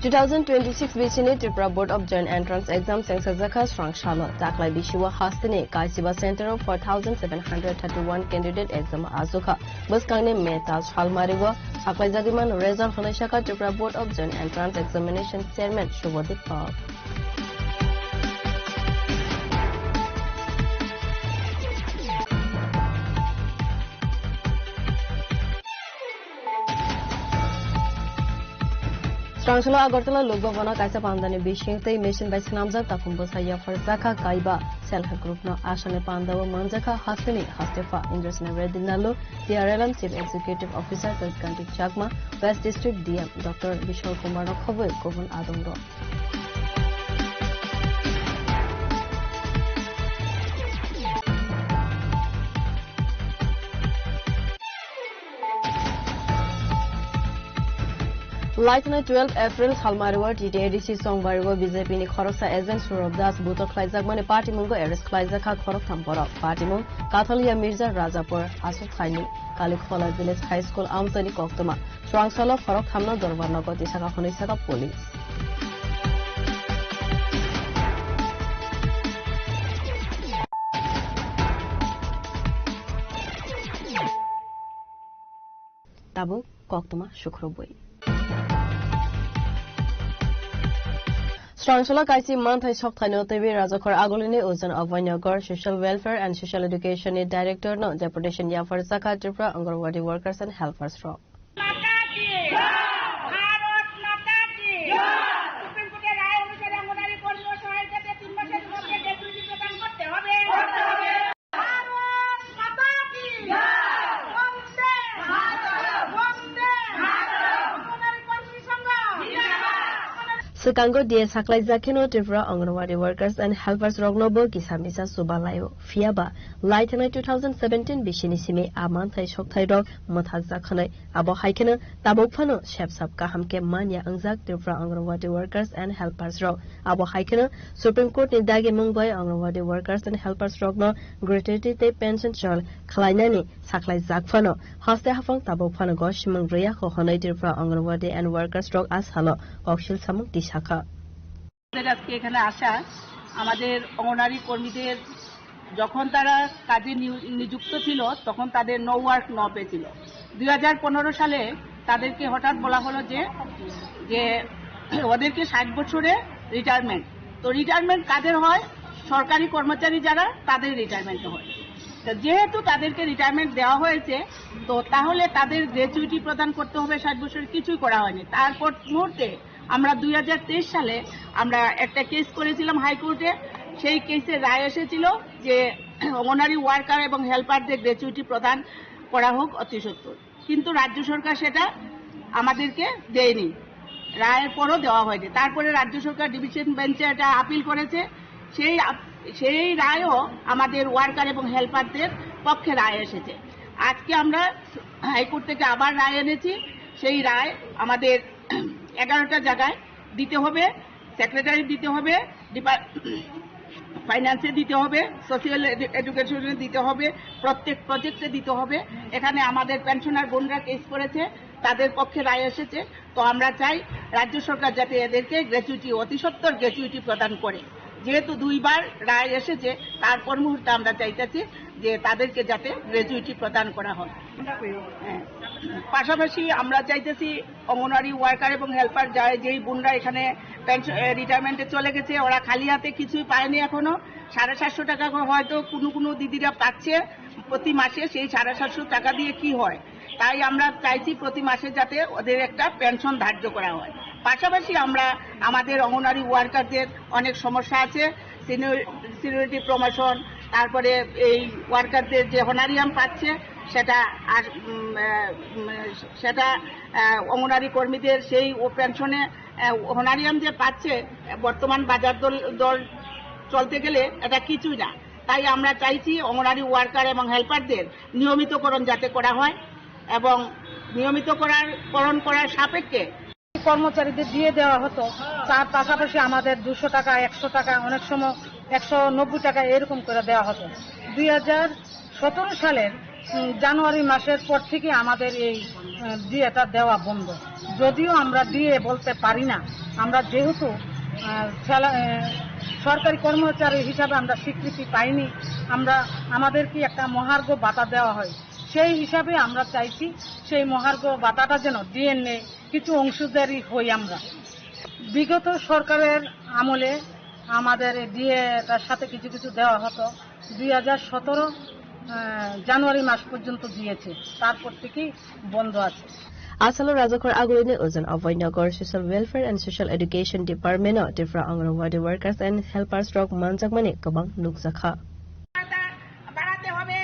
Two thousand twenty-six bisini Tripura Board of Joint Entrance Exam chengsajakha srangsalo taklai bisio hasteni kaisiba center o four thousand seven hundred thirty-one candidate exam achukha. Bwskangni May tal salmario saklaijagwi mano result hwnwi sakha Tripura Board of Joint Entrance Examination Chairman Subhadeep Pal. Srangsalo Agartala Lok Bhavan-o kaisa pandani bising tei machine bai swnamjak takhum bwsa yapharjakha kaiba self help group no asani pandao manjakha hasteni hastepha Indrasena Reddy Nallu, T R L M Chief Executive Officer Pradyut Kanti Chakma, West District D M Doctor Bishal Kumar no khobwi kubun adongrok. Laithani twelve April salmario T T A D C Songbario B J P ni khoroksa agent Surab Das buto khlaijakmani patimungo arrest khlaijakha khoroktham borok. Patimung Kathalia Mirza Rajapur aswk thaini Kalikhola Village High School amtani koktwma. Srangsalo khorok thamno dorbar nogo tisaka hwnwi saka police. Tabuk koktwma sukrubwi. Srangsalo kaisi manthai sokthaino twiwi Rajakhor Agulini Ojan Abhaynagar Social Welfare and Social Education ni Director no deputation yapharjakha Tripura Anganwadi Workers and Helpers rok. মাতা কি? ভারত মাতা কি? সুপ্রিম কোর্টের রায় অনুসারে অঙ্গনারী কর্মী ও সহায়িকাদের তিন মাসের মধ্যে গ্র্যাচুইটি প্রদান করতে হবে। ভারত মাতা কি? বন্দে মাতরম। বন্দে মাতরম। অঙ্গনারী কর্মী সংঘ। Swkango D A saklaijak kheno Tripura Anganwadi Workers and Helpers rokno bo kisa misa chuba laio. Phiya ba, lai thangnai two thousand seventeen bisini simi a manthai sokthai rok mwthakjak hwnwi. Abo hai kheno tabuk phano sepsap kaham khe manya wngjak Tripura Anganwadi Workers and Helpers rok. Abo hai kheno Supreme Court ni dagi mung bai Anganwadi Workers and Helpers rokno gratuity tei pension chol khlainani saklaijak phano, haste haphang tabuk phano go simung rwya kho hwnwi Tripura Anganwadi and Workers rok a salo koksil samung tisakha. আমাদের আজকে এখানে আসা, আমাদের অঙ্গনারী কর্মীদের যখন তারা কাজে নিউ-, নিযুক্ত ছিল, তখন তাদের নো ওয়ার্ক নো পে ছিল। দুই হাজার পনেরো সালে তাদেরকে হঠাৎ বলা হলো যে, যে ওদেরকে ষাট বছরে রিটায়ারমেন্ট। তো রিটায়ারমেন্ট কাদের হয়? সরকারি কর্মচারী যারা, তাদের রিটায়ারমেন্ট হয়। তো যেহেতু তাদেরকে রিটায়ারমেন্ট দেওয়া হয়েছে, তো তাহলে তাদের গ্র্যাচুইটি প্রদান করতে হবে ষাট বছরের, কিছুই করা হয়নি। তারপর মুহূর্তে আমরা দুই হাজার তেইশ সালে আমরা একটা কেস করেছিলাম হাইকোর্টে। সেই কেসের রায় এসেছিল যে অঙ্গনারী ওয়ার্কার এবং হেল্পারদের গ্র্যাচুইটি প্রদান করা হোক অতি সত্বর। কিন্তু রাজ্য সরকার সেটা আমাদেরকে দেয়নি, রায়ের পরও দেওয়া হয়নি। তারপরে রাজ্য সরকার ডিভিশন বেঞ্চে এটা আপিল করেছে, সেই আপ-, সেই রায়ও আমাদের ওয়ার্কার এবং হেল্পারদের পক্ষে রায় এসেছে। আজকে আমরা হাইকোর্ট থেকে আবার রায় এনেছি, সেই রায় আমাদের এগারোটা জায়গায় দিতে হবে, সেক্রেটারি দিতে হবে, ডিপা-, ফাইন্যান্সে দিতে হবে, সোশিয়াল এডু-, এডুকেশনে দিতে হবে, প্রত্যেক প্রজেক্টে দিতে হবে। এখানে আমাদের পেনশনার বোনরা কেস করেছে, তাদের পক্ষে রায় এসেছে। তো আমরা চাই রাজ্য সরকার যাতে এদেরকে গ্র্যাচুইটি, অতি সত্বর গ্র্যাচুইটি প্রদান করে। যেহেতু দুইবার রায় এসেছে, তার পর মুহূর্তে আমরা চাইতেছি যে তাদেরকে যাতে গ্র্যাচুইটি প্রদান করা হয়। হ্যাঁ। পাশাপাশি আমরা চাইতেছি অঙ্গনওয়াড়ি ওয়ার্কার এবং হেল্পার যায়, যেই বোনরা এখানে পেনশন, এ, রিটায়ারমেন্টে চলে গেছে, ওরা খালি হাতে কিছুই পায়নি এখনো। সাড়ে সাতশো টাকা করে হয়তো কোনো কোনো দিদিরা পাচ্ছে প্রতি মাসে, সেই সাড়ে সাতশো টাকা দিয়ে কি হয়? তাই আমরা চাইছি প্রতি মাসে যাতে ওদের একটা পেনশন ধার্য করা হয়। পাশাপাশি আমরা আমাদের অঙ্গনওয়াড়ি ওয়ার্কারদের অনেক সমস্যা আছে, সিনিয়র-, সিনিয়রিটি প্রমোশন, তারপরে এই ওয়ার্কারদের যে হনারিয়াম পাচ্ছে সেটা, আর উম, আহ, উম, সেটা আহ, অঙ্গনারী কর্মীদের সেই ও পেনশনে আহ, হনারিয়াম যে পাচ্ছে, বর্তমান বাজার দল দর চলতে গেলে এটা কিছুই না। তাই আমরা চাইছি অঙ্গনারী ওয়ার্কার এবং হেল্পারদের নিয়মিতকরণ যাতে করা হয় এবং নিয়মিতকরণ করার সাপেক্ষে কর্মচারীদের দিয়ে দেওয়া হতো। তার পাশাপাশি আমাদের দুশো টাকা, একশো টাকা, অনেক সময় একশো নব্বই টাকা এরকম করে দেওয়া হতো। দুই হাজার সতেরো সালের উম, জানুয়ারি মাসের পর থেকে আমাদের এই আহ, ডিএটা দেওয়া বন্ধ। যদিও আমরা ডিএ বলতে পারি না, আমরা যেহেতু আহ, স্যালা- আহ, সরকারি কর্মচারী হিসাবে আমরা স্বীকৃতি পাইনি, আমরা, আমাদেরকে একটা মহার্ঘ ভাতা দেওয়া হয়। সেই হিসাবে আমরা চাইছি সেই মহার্ঘ ভাতাটা যেন ডিএ নিয়ে কিছু অংশীদারি হই আমরা। বিগত সরকারের আমলে আমাদের এই ডিএটার সাথে কিছু কিছু দেওয়া হতো। দুই হাজার সতেরো আহ, জানুয়ারি মাস পর্যন্ত দিয়েছে, তারপর থেকেই বন্ধ আছে। Asalo rajakhor agulini ojon Abhoynagar Social Welfare and Social Education Department o Tripura Anganwadi Workers and Helpers rok manjakmani kwbang nukjakha. বাড়াতে হবে।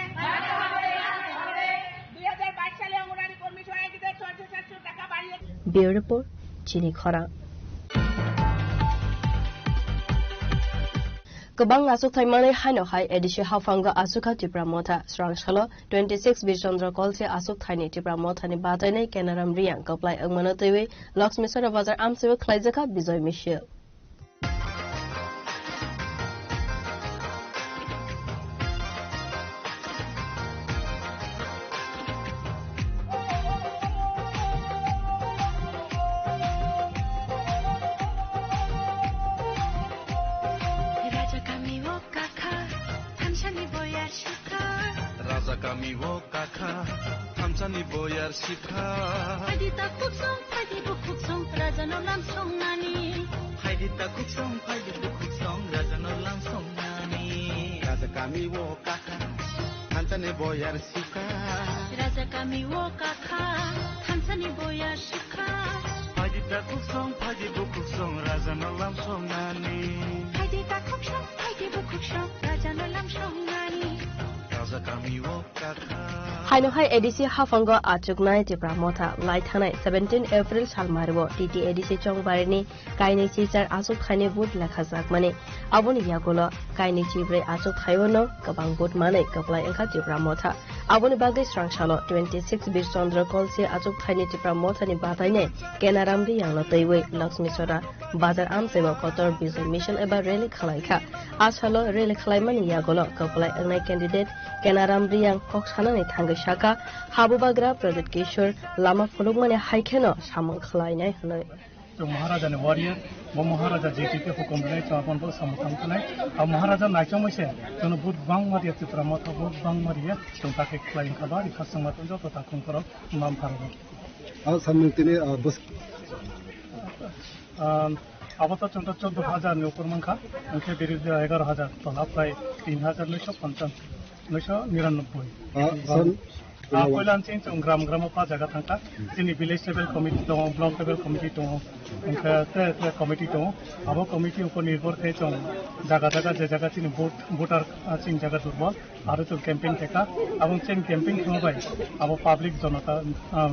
দুই হাজার বাইশ সালে অঙ্গনারী কর্মী সহায়িকাদের ছয়শো সাতশো টাকা বাড়িয়ে Bureau Report, Chini Khorang. Kwbang achukthai manwi haino hai A D C haphango achukha Tipra Motha. Srang salo twenty six Birchandra Kolse achukthai ni Tipra Motha ni batainai Kenaram Riyang kwplai wngmano twiwi Laxmisora Bazar amchaibo khlaijakha Bijoy Misil. Raja kami o kakha, thamsani boyar sukha. Raja kami o kakha, thamsani boyar sukha. Phaidi ta khuksong, phaidi bukhuksong, raja no lam songnani. Phaidi ta khuksong, phaidi bukhuksong, raja no lam songnani. Raja kami o kakha, thamsani boyar sukha. Raja kami o kakha, thamsani boyar sukha. Phaidi ta khuksong, phaidi bukhuksong, raja no lam songnani. Phaidi ta khuksong, phaidi bukhuksong, raja no lam songnani. Raja kami o kakha. Haino hai A D C haphango achuknai Tipra Motha lai thangnai seventeen April salmario T T A D C Chongbarini kainwi chichar achukthai ni vote lekhajakmani. Aboni yagulo kainwi chibrwi achukthai o no kwbang vote manwi kwplai wngkha Tipra Motha. Aboni bagwi srang salo twenty six Birchandra Kolse achukthai ni Tipra Motha ni batainai Kenaram Riyang no twiwi Laxmisora Bazar amchaibo kotor Bijoy Misil eba rally khalaikha. A salo rally khalaimani yagulo kwplai wngnai candidate Kenaram Riyang kok sanani thangwi sakha, Habubagra, Pradyot Kishore lama phunukmani hai kheno samung khwlainai hwnwi. Chwng Maharaja ni warrior, bo Maharaja J T K hukum rinai, chwng aboni bagwi samung tang thanai. A Maharaja naichomwi se chwngno vote bangma riya, Tipra Motha vote bangma riya, chwng ta khe khlai wngkha ba, rikha chwngma tong joto takhung borok mam phargo. A samung tini, ah, bus- Um, abo to chwngno chwddo hajar ni upor mankha, hwnkhe biri egaroh hajar tola, prai tin hajar noisho ponchas, noisho niranobboi. Ah, sam-, Ah, poila chwng chwng gram gram o pa jaga thangkha. Chini village level committee tongo, block level committee tongo, hwnkhe tre tre committee tongo. Abo committee upor nirbhor khe chwng jaga jaga je jaga chini vote, voter, ah, chini jaga durbol, aro chwng campaign khaikha. Abo chini campaign thwngwi bai abo public jonota, ah,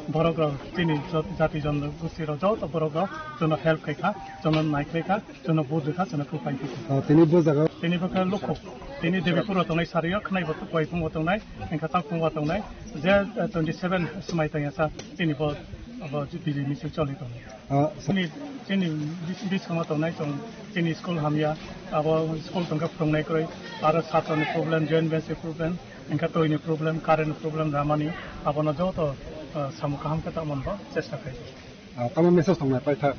borok rok chini jat-, jati jonogosti rok joto borok rok jono help khaikha, jono naikhwlaikha. Chwngno vote rwkha, chwngno kuphai khe. Oh, tini bo jaga? Tini bo khe Lukhu. Tini Debipur o tongnai sariyo, khwnai bo Kuaiphung o tongnai, hwnkhe Takhung o tongnai. Je, eh, twenty seven swmai tongya sa, tini bo, bo Bijay misil choli tongo. Ah, sa- Chini, chini bis-, biskango tongnai chwng, chini school hamya, abo school tongkha phwrwngnai kwrwi, aro satroni problem, joint bench ni problem, hwnkhe twi ni problem, current problem, ramani, abono joto, eh, samung kaham khe tongmani bo chesta khlai. Ah, tamo message tongnai paithak?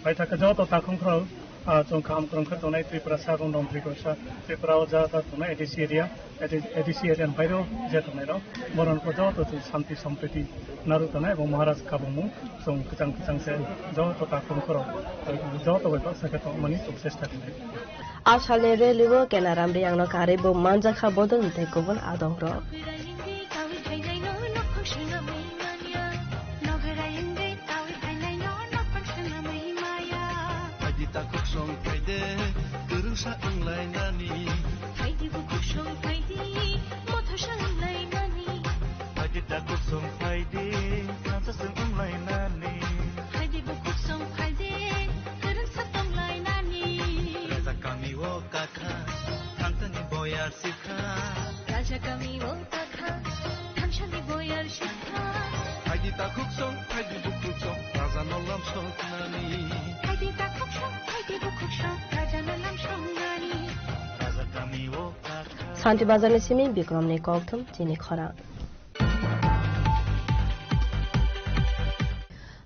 Paithak khe joto takhung khorok, ah, chwng kaham kwrwng khe tongnai Tripura sa rong rong Tripura sa, Tripura o ja ja tongnai A D C area, A D C area ni bairo je tongnai rok, borok rok joto chwng shanti sampriti narwk tongnai, abo Maharaj kabangmung chwng kwchang kwchang se joto takhung khorok, ah, joto bai baksa khe tongmani chwng chesta khlai. A salni rally o Kenaram Riyangno karwi bo manjakha bodolni tei kubun adongrok. Phaidi takhuk song phaide, kwrwngsa wnglainani. Phaidi bukhuk song phaidi, mothosa wnglainani. Phaidi takhuk song phaidi, thansa song wnglainani. Phaidi bukhuk song phaidi, kwrwngsa tonglainani. Raja kami o kakha, thangsani boyar sikha. Raja kami o kakha, thangsani boyar sikha. Phaidi takhuk song, phaidi bukhuk song, raja no lamsoknani. Phaidi takhuk song, phaidi bukhuk song, raja no lamsoknani. Raja kami o kakha. Santi Bazar ni simi Bikram ni kokthum chini khorang.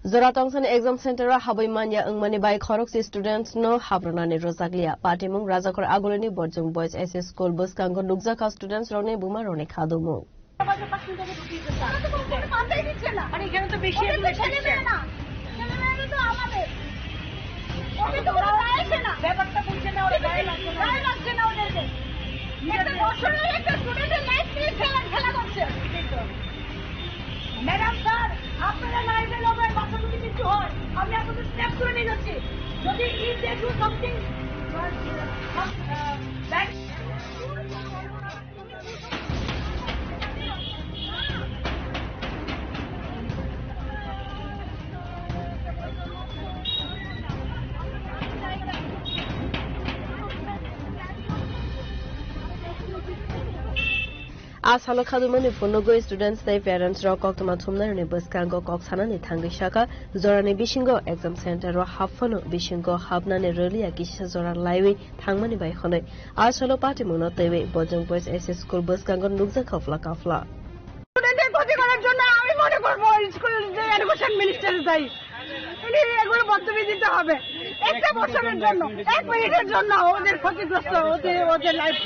Jora tongsani exam center o habwi manya wngmani bai khorokse students no habrwnani rwjakliya. Patimung Rajakhor Agulini Borjong Boys S S School bwskango nukjakha students rokni buma rokni khadumung. ওকে তো কোনো দায় আসে না। ব্যাপারটা বুঝছে না, ওরা গায়ে লাগছে না। গায়ে লাগছে না ওদেরকে। একটা দর্শনের একটা স্টুডেন্টের লাইফ নিয়ে খেলা, খেলা করছে। ম্যাডাম, স্যার, আপনারা লাইভে লগায় বাচ্চা যদি কিছু হয়, আমি আপনাদের স্ন্যাপ করে নিয়ে যাচ্ছি। যদি if they do something, uh, bad, A salo khadumani phunugwi students tei parents rok koktwma thumnairokni bwskango kok sanani thangwi sakha, jorani bisingo exam center o happhano bisingo hapnani rwliya kisa jora laiwi thangmani bai hwnwi. A salo patimungno twiwi Bojong Boys S S School bwskango nukjakha phla kaphla. স্টুডেন্টের ক্ষতি করার জন্য আমি মনে করবো স্কুল যে education minister দায়ী। উনি এগুলো বক্তব্য দিতে হবে। একটা বছরের জন্য, এক মিনিটের জন্য ওদের ক্ষতিগ্রস্ত, ওদের, ওদের লাইফ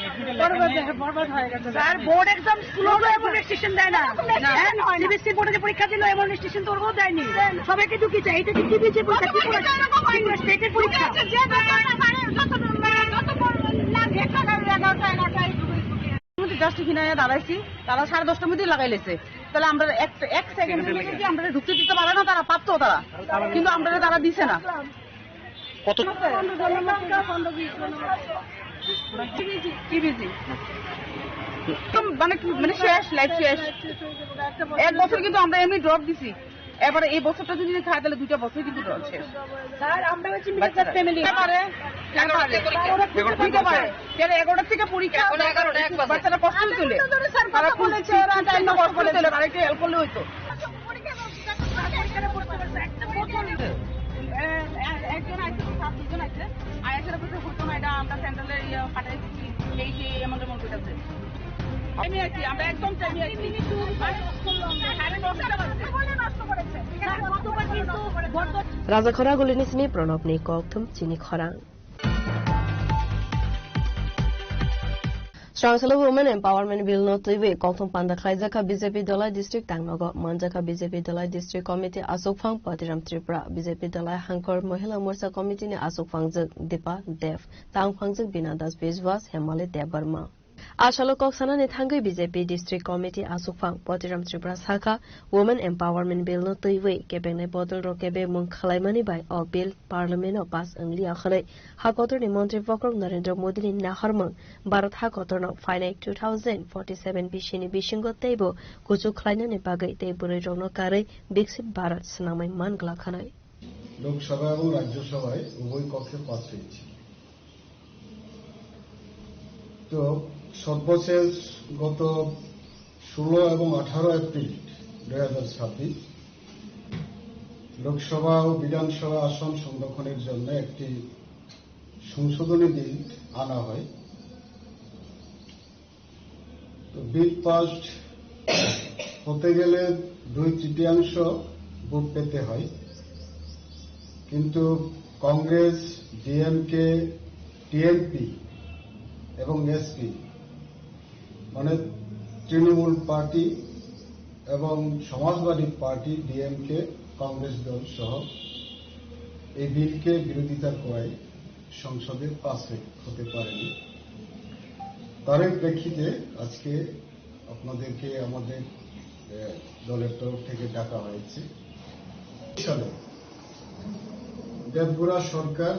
বরবাদ, বরবাদ হয়ে গেছে। স্যার, বোর্ড এক্সাম স্কুলে তো এমন রেজিস্ট্রেশন দেয় না। এমন রেজিস্ট্রেশন হ্যাঁ? হয় না। সিবিএসসি বোর্ডে যে পরীক্ষা দিল, এমন রেজিস্ট্রেশন তো ওরাও দেয়নি। দেয় না। সবাইকে ঢুকিয়েছে। এটা কি সিবিএসসি পরীক্ষা? গত বছর ত্রিপুরা তো এরকম হয়নি। স্টেটের পরীক্ষা। ঠিক আছে, যে ব্যাপারে মানে যত, মানে যত বড় লাগে, এগারোটা, এগারোটায় ঢুকে, ঢুকে। মধ্যে জাস্ট এখানে আয়া দাঁড়াইছি, তারা সাড়ে দশটার মধ্যেই লাগাই লেছে। তাহলে আমরা এক, এক সেকেন্ডের মধ্যে কি আমরা ঢুকতে দিতে পারে না তারা, পারতো তারা, কিন্তু আমরা তারা দিছে না। কত? পনেরো জন, পনেরো বিশ জন। কি বিজি? কি বিজি? একদম মানে কি, মানে শেষ, লাইফ শেষ। এক বছর কিন্তু আমরা এমনি ড্রপ দিছি। এবার এই বছরটা যদি খায়, তাহলে দুইটা বছর কিন্তু ড্রপ শেষ। স্যার, আমরা হচ্ছে মিডল ক্লাস ফ্যামিলি। হতে পারে, হতে পারে। হতে পারে। কেন এগারোটা থেকে পরীক্ষা, এখন এগারোটা, এক বাজে। বাচ্চারা কষ্ট তুলে। স্যার, তারা কথা খুব বলেছে, ওরা খুব টাইম কষ্ট নষ্ট করে তুলে, করেছে। তারা একটু হেল্প করলে হতো। একজন আইসে, স্যার, দুজন আইসে। আইসে, হতো না, এটা আমরা সেন্ট্রালের ইয়ে পাঠাই দিচ্ছি। এই যে এমন তেমন করে আছে। আমি আছি, আমরা একদম চাইনি আছি। সাড়ে দশটা বাজে। Rajakhor Agulini simi Pranabni kokthum chini khorang. Srangsalo Women Empowerment Bill no twiwi kokthum panda khlaijakha B J P Dhalai District tangnogo. Manjakha B J P Dhalai District Committee achukphang Patiram Tripura, B J P Dhalai Hangkhor Mohila Morcha Committee ni achukphangjwk Dipa Dev, tangphangjwk Bina Das Biswas, Hemali Debbarma. Asalo kok sanani thangwi B J P District Committee achukphang Potiram Tripura sakha, Women Empowerment Bill no twiwi kebengnai bodol rok kebengmung khwlaimani bai o bill Parliament o pass wngliya hwnwi ha kotorni montri Bokrok Narendra Modi ni naharmung Bharat ha kotorno phainai two thousand forty seven bisini bisingo teibo kuchuk khlainani bagwi tei bwrwi rokno karwi Viksit Bharat swnamwi man glak hwnwi. Lok Sabha এবং রাজ্যসভায় উভয় কক্ষে পাস হয়েছে। তো সর্বশেষ গত ষোলো এবং আঠারো এপ্রিল দুই হাজার ছাব্বিশ লোকসভা ও বিধানসভা আসন সংরক্ষণের জন্য একটি সংশোধনী বিল আনা হয়। তো বিল পাস হতে গেলে দুই তৃতীয়াংশ ভোট পেতে হয়, কিন্তু কংগ্রেস, ডিএমকে, টিএমপি এবং এসপি, মানে তৃণমূল পার্টি এবং সমাজবাদী পার্টি, ডিএমকে, কংগ্রেস দল সহ এই বিলকে বিরোধিতা করায় সংসদে পাস হতে পারেনি। তারই প্রেক্ষিতে আজকে আপনাদেরকে আমাদের, আহ, দলের তরফ থেকে ডাকা হয়েছে। সালে দেবগুড়া সরকার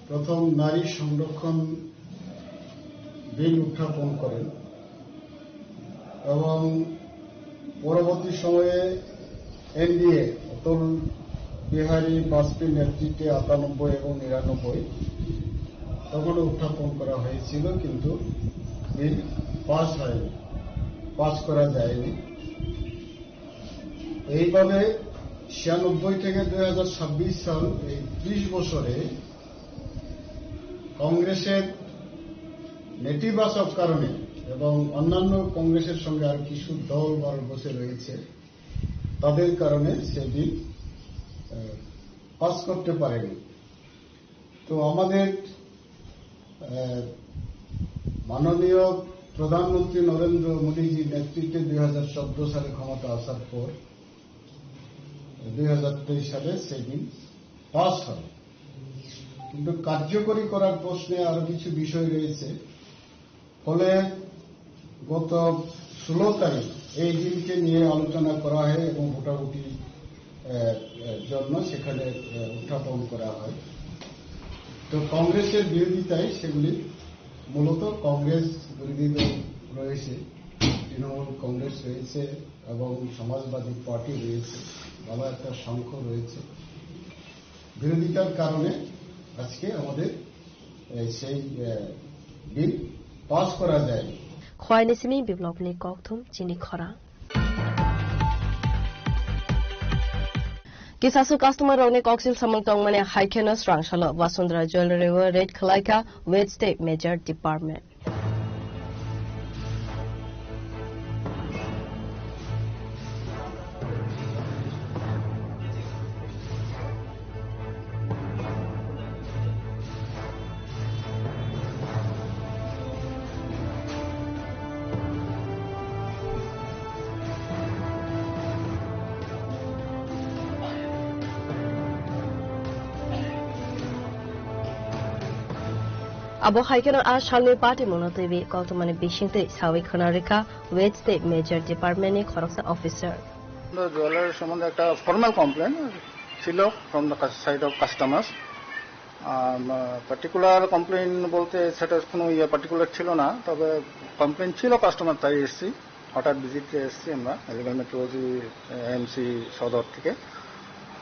প্রথম নারী সংরক্ষণ বিল উত্থাপন করেন এবং পরবর্তী সময়ে এনডিএ, অটল বিহারী বাজপেয়ীর নেতৃত্বে আটানব্বই এবং নিরানব্বই তখনও উত্থাপন করা হয়েছিল, কিন্তু বিল পাস হয়নি, পাস করা যায়নি। এইভাবে ছিয়ানব্বই থেকে দুই হাজার ছাব্বিশ সাল, এই ত্রিশ বছরে কংগ্রেসের নেতিবাচক কারণে এবং অন্যান্য কংগ্রেসের সঙ্গে আর কিছু দল ভারতবর্ষে রয়েছে, তাদের কারণে সে বিল, আহ, পাস করতে পারেনি। তো আমাদের, আহ, মাননীয় প্রধানমন্ত্রী নরেন্দ্র মোদীজির নেতৃত্বে দুই হাজার চোদ্দ সালে ক্ষমতা আসার পর দুই হাজার তেইশ সালে সেই বিল পাস হয়, কিন্তু কার্যকরী করার প্রশ্নে আরো কিছু বিষয় রয়েছে। ফলে গত ষোলো তারিখ এই বিলকে নিয়ে আলোচনা করা হয় এবং ভোটাভুটি, আহ, আহ, জন্য সেখানে, আহ, উত্থাপন করা হয়। তো কংগ্রেসের বিরোধিতায় সেগুলি মূলত কংগ্রেস বিরোধী দল রয়েছে, তৃণমূল কংগ্রেস রয়েছে এবং সমাজবাদী পার্টি রয়েছে, ভালো একটা সংখ্যা রয়েছে। বিরোধিতার কারণে আজকে আমাদের, এ, সেই, এ, বিল পাস করা যায়নি। Khwai ni simi biblokni kokthum chini khorang. Kisasu customer rokni koksil samung tongmani hai kheno srangsalo Vasundhara Jewellery o raid khwlaikha Waste Tei Measure Department. Abo hai kheno a salni patimungno twiwi koktwmani bisingtwi sawi khwna rwkha Waste Tei Measure Department ni khoroksa officer. Jewellery সম্বন্ধে একটা formal complain ছিল from the side of customers। Um, particular complain বলতে সেটা কোনো ইয়ে পার্টিকুলার ছিল না, তবে কমপ্লেন ছিল কাস্টমার, তাই এসছি, হঠাৎ ভিজিটে এসছি আমরা এলিগেন্ট মেট্রোলজি এএমসি সদর থেকে।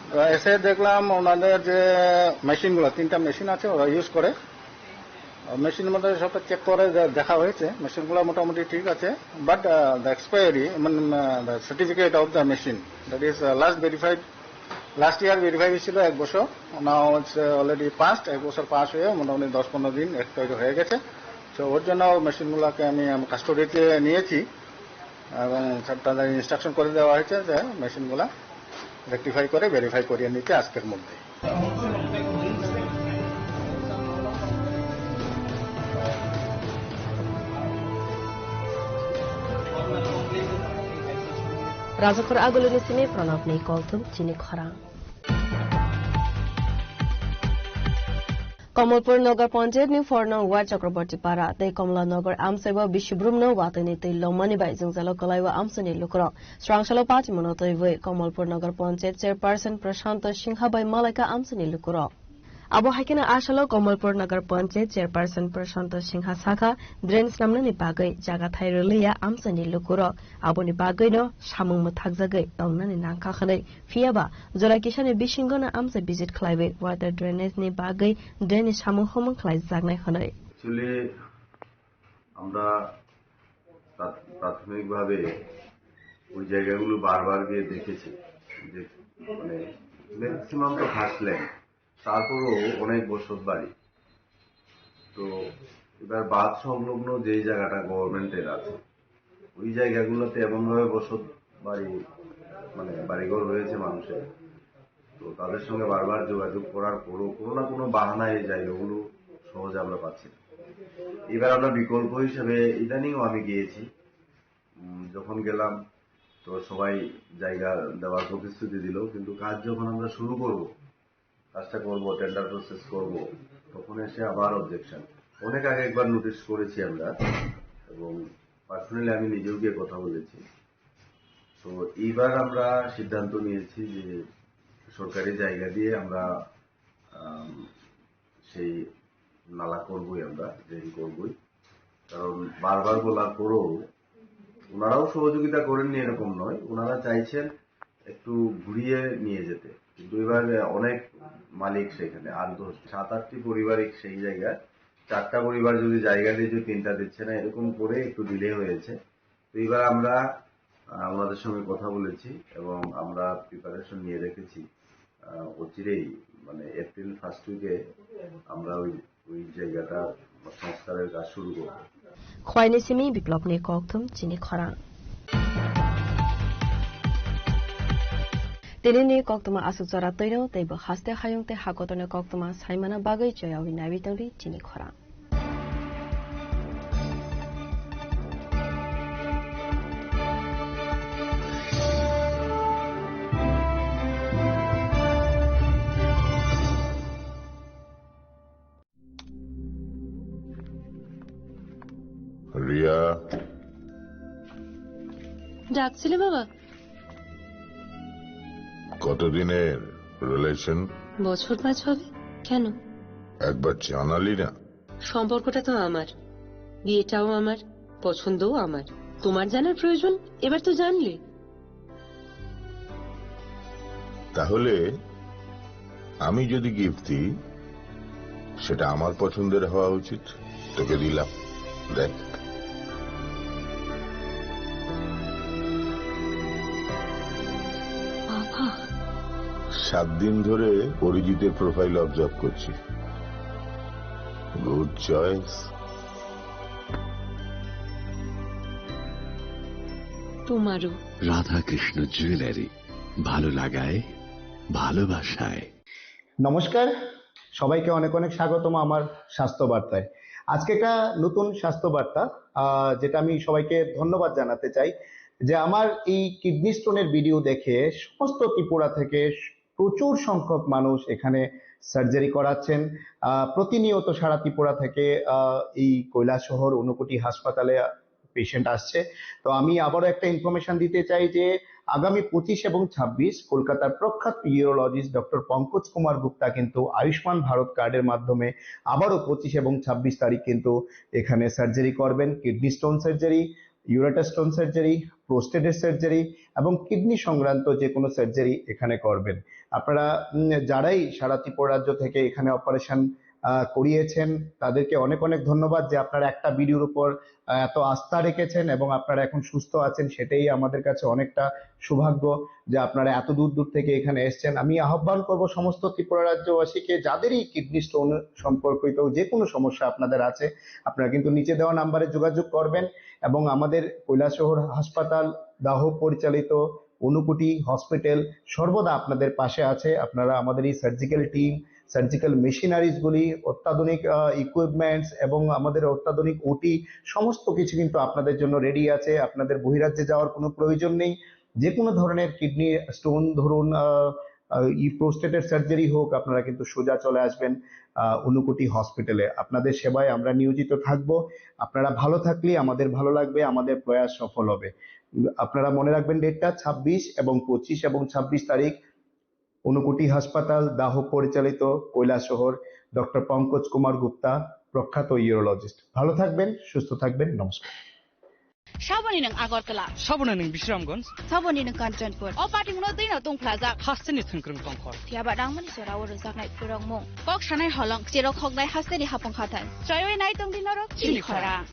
তো এসে দেখলাম ওনাদের যে মেশিনগুলো, তিনটা মেশিন আছে ওরা ইউজ করে, মেশিনের মধ্যে সব চেক করে দে-, দেখা হয়েছে মেশিনগুলো মোটামুটি ঠিক আছে, বাট দ্য এক্সপায়ারি, মানে the certificate of the machine, that is last verified, last year verify হয়েছিল এক বছর, নাও হচ্ছে অলরেডি পাস্ট, এক বছর পাস হয়ে মোটামুটি দশ পনেরো দিন এক্সপায়ারি হয়ে গেছে। তো ওর জন্য মেশিনগুলোকে আমি, আমি কাস্টডিতে নিয়েছি এবং স্যার তাদের ইনস্ট্রাকশন করে দেওয়া হয়েছে যে মেশিনগুলো রেকটিফাই করে ভেরিফাই করিয়ে নিতে আজকের মধ্যে। Rajakhor Aguluni simi Pranabni kokthum chini khorang. Kamalpur Nagar Panchayat ni four nong ward Chakraborty Para tei Kamalanagar amchai o bisi brum no watwi ni twi lomani bai jwngjalo kwlai o amchai ni lukurok. Swrangsa lo patimung no twiwi Kamalpur Nagar Panchayat Chairperson Prashanto Singha bai malaikha amchai ni lukurok. Abo hai kheno asalo Kamalpur Nagar Panchayat Chairperson Prashanto Singha sakha, drain snamnani bagwi jaga thai rwliya amchaini lukurok, aboni bagwino samung mwthakjagwi tongnani nangkha hwnwi. Phiyaba jora kisani bisingono amchai visit khlaiwi water drainage ni bagwi drain ni samung humung khlaijaknai hwnwi. Actually, আমরা প্রাথ- প্রাথমিকভাবে ওই জায়গাগুলো বারবার গিয়ে দেখেছি, যে মানে ম্যাক্সিমাম তো ঘাসল্যান্ড, তারপরেও অনেক বসত বাড়ি। তো এবার বাঁধ সংলগ্ন যেই জায়গাটা গভর্নমেন্টের আছে, ওই জায়গাগুলোতে এমনভাবে বসত বাড়ি, মানে বাড়িঘর হয়েছে মানুষের, তো তাদের সঙ্গে বারবার যোগাযোগ করার পরও কোনো না কোনো বাহানায় এই জায়গাগুলো সহজে আমরা পাচ্ছি না। এবার আমরা বিকল্প হিসেবে ইদানিংও আমি গিয়েছি, উম, যখন গেলাম তো সবাই জায়গা দেওয়ার প্রতিশ্রুতি দিল, কিন্তু কাজ যখন আমরা শুরু করব, কাজটা করব, টেন্ডার প্রসেস করব, তখন এসে আবার অবজেকশন। অনেক আগে একবার নোটিশ করেছি আমরা এবং পার্সোনালি আমি নিজেও গিয়ে কথা বলেছি। তো এইবার আমরা সিদ্ধান্ত নিয়েছি যে সরকারি জায়গা দিয়ে আমরা আম, সেই নালা করবই, আমরা ড্রেন করবই। কারণ বারবার বলার পরও ওনারাও সহযোগিতা করেননি এরকম নয়, ওনারা চাইছেন একটু ঘুরিয়ে নিয়ে যেতে, কিন্তু এবার অনেক মালিক সেখানে আট দশ সাত আটটি পরিবারই সেই জায়গায়, চারটা পরিবার যদি জায়গা দিয়ে যদি তিনটা দিচ্ছে না, এরকম করে একটু ডিলে হয়েছে। তো এবার আমরা আহ, ওনাদের সঙ্গে কথা বলেছি এবং আমরা প্রিপারেশন নিয়ে রেখেছি। আহ, অচিরেই মানে এপ্রিল ফার্স্ট উইকে আমরা ওই ওই জায়গাটা সংস্কারের কাজ শুরু করব। Khwaini simi Biplopni kokthum chini khorang. Tinini koktwma aswk jora twino tei bo haste hayung tei hakotorni koktwma saimana bagwi choyawi naiwi tongdi chini khorang. Riya. ডাকছিলে বাবা? কতদিনের রিলেশন? বছর পাঁচ হবে। কেন? একবার জানালি না। সম্পর্কটা তো আমার, বিয়েটাও আমার, পছন্দও আমার। তোমার জানার প্রয়োজন? এবার তো জানলে। তাহলে আমি যদি গিফট দিই, সেটা আমার পছন্দের হওয়া উচিত। তোকে দিলাম, দেখ। বাবা। সাত দিন ধরে অরিজিতের প্রোফাইল অবজার্ভ করছি। Good choice. তোমারও। রাধাকৃষ্ণ জুয়েলারি, ভালো লাগায়, ভালোবাসায়। নমস্কার, সবাইকে অনেক অনেক স্বাগতম আমার স্বাস্থ্য বার্তায়। আজকে একটা নতুন স্বাস্থ্য বার্তা, আহ, যেটা আমি সবাইকে ধন্যবাদ জানাতে চাই যে আমার এই কিডনি স্টোনের ভিডিও দেখে সমস্ত ত্রিপুরা থেকে প্রচুর সংখ্যক মানুষ এখানে সার্জারি করাচ্ছেন। আহ, প্রতিনিয়ত সারা ত্রিপুরা থেকে, আহ, এই কৈলাসহর ঊনকোটি হাসপাতালে পেশেন্ট আসছে। তো আমি আবারও একটা ইনফরমেশন দিতে চাই যে আগামী পঁচিশ এবং ছাব্বিশ কলকাতার প্রখ্যাত ইউরোলজিস্ট ডক্টর পঙ্কজ কুমার গুপ্তা কিন্তু আয়ুষ্মান ভারত কার্ডের মাধ্যমে আবারও পঁচিশ এবং ছাব্বিশ তারিখ কিন্তু এখানে সার্জারি করবেন, kidney stone surgery, ureter stone surgery, প্রোস্টেটের সার্জারি এবং কিডনি সংক্রান্ত যে কোনো সার্জারি এখানে করবেন। আপনারা, উম, যারাই সারা ত্রিপুরা রাজ্য থেকে এখানে অপারেশন, আহ, করিয়েছেন, তাদেরকে অনেক অনেক ধন্যবাদ যে আপনারা একটা ভিডিওর উপর, আহ, এত আস্থা রেখেছেন এবং আপনারা এখন সুস্থ আছেন, সেটাই আমাদের কাছে অনেকটা সৌভাগ্য যে আপনারা এত দূর দূর থেকে এখানে এসছেন। আমি আহ্বান করব সমস্ত ত্রিপুরা রাজ্যবাসীকে, যাদেরই কিডনি স্টোন সম্পর্কিত যে কোনো সমস্যা আপনাদের আছে, আপনারা কিন্তু নিচে দেওয়া নাম্বারে যোগাযোগ করবেন এবং আমাদের কৈলাসহর হাসপাতাল, দাহ পরিচালিত ঊনকোটি হসপিটাল সর্বদা আপনাদের পাশে আছে। আপনারা আমাদের এই সার্জিক্যাল টিম, সার্জিক্যাল মেশিনারিজগুলি, অত্যাধুনিক, আহ, ইকুইপমেন্টস এবং আমাদের অত্যাধুনিক ওটি, সমস্ত কিছু কিন্তু আপনাদের জন্য রেডি আছে। আপনাদের বহিরাজ্যে যাওয়ার কোনো প্রয়োজন নেই। যে কোনো ধরনের কিডনি স্টোন ধরুন, আহ, আহ, এই প্রোস্টেটের সার্জারি হোক, আপনারা কিন্তু সোজা চলে আসবেন আহ, ঊনকোটি হসপিটালে। আপনাদের সেবায় আমরা নিয়োজিত থাকব। আপনারা ভালো থাকলে আমাদের ভালো লাগবে, আমাদের প্রয়াস সফল হবে। আপনারা মনে রাখবেন ডেটটা, ছাব্বিশ এবং পঁচিশ এবং ছাব্বিশ তারিখ, ঊনকোটি হাসপাতাল, দাহ পরিচালিত, কৈলাসহর, ডক্টর পঙ্কজ কুমার গুপ্তা, প্রখ্যাত ইউরোলজিস্ট। ভালো থাকবেন, সুস্থ থাকবেন, নমস্কার। Saboni nwng Agartala. Saboni nwng Bisramganj. Saboni nwng Kanchanpur. O patimungno twino tungphlajak. Hasteni thwngkwrwng tongkhor. Phiyaba nangmani jora o rwjaknai kwrwngmung. Kok sanai holong, cherok hoknai hasteni hapung hathai. Choiwi nai tongdi norok chini chini khorang.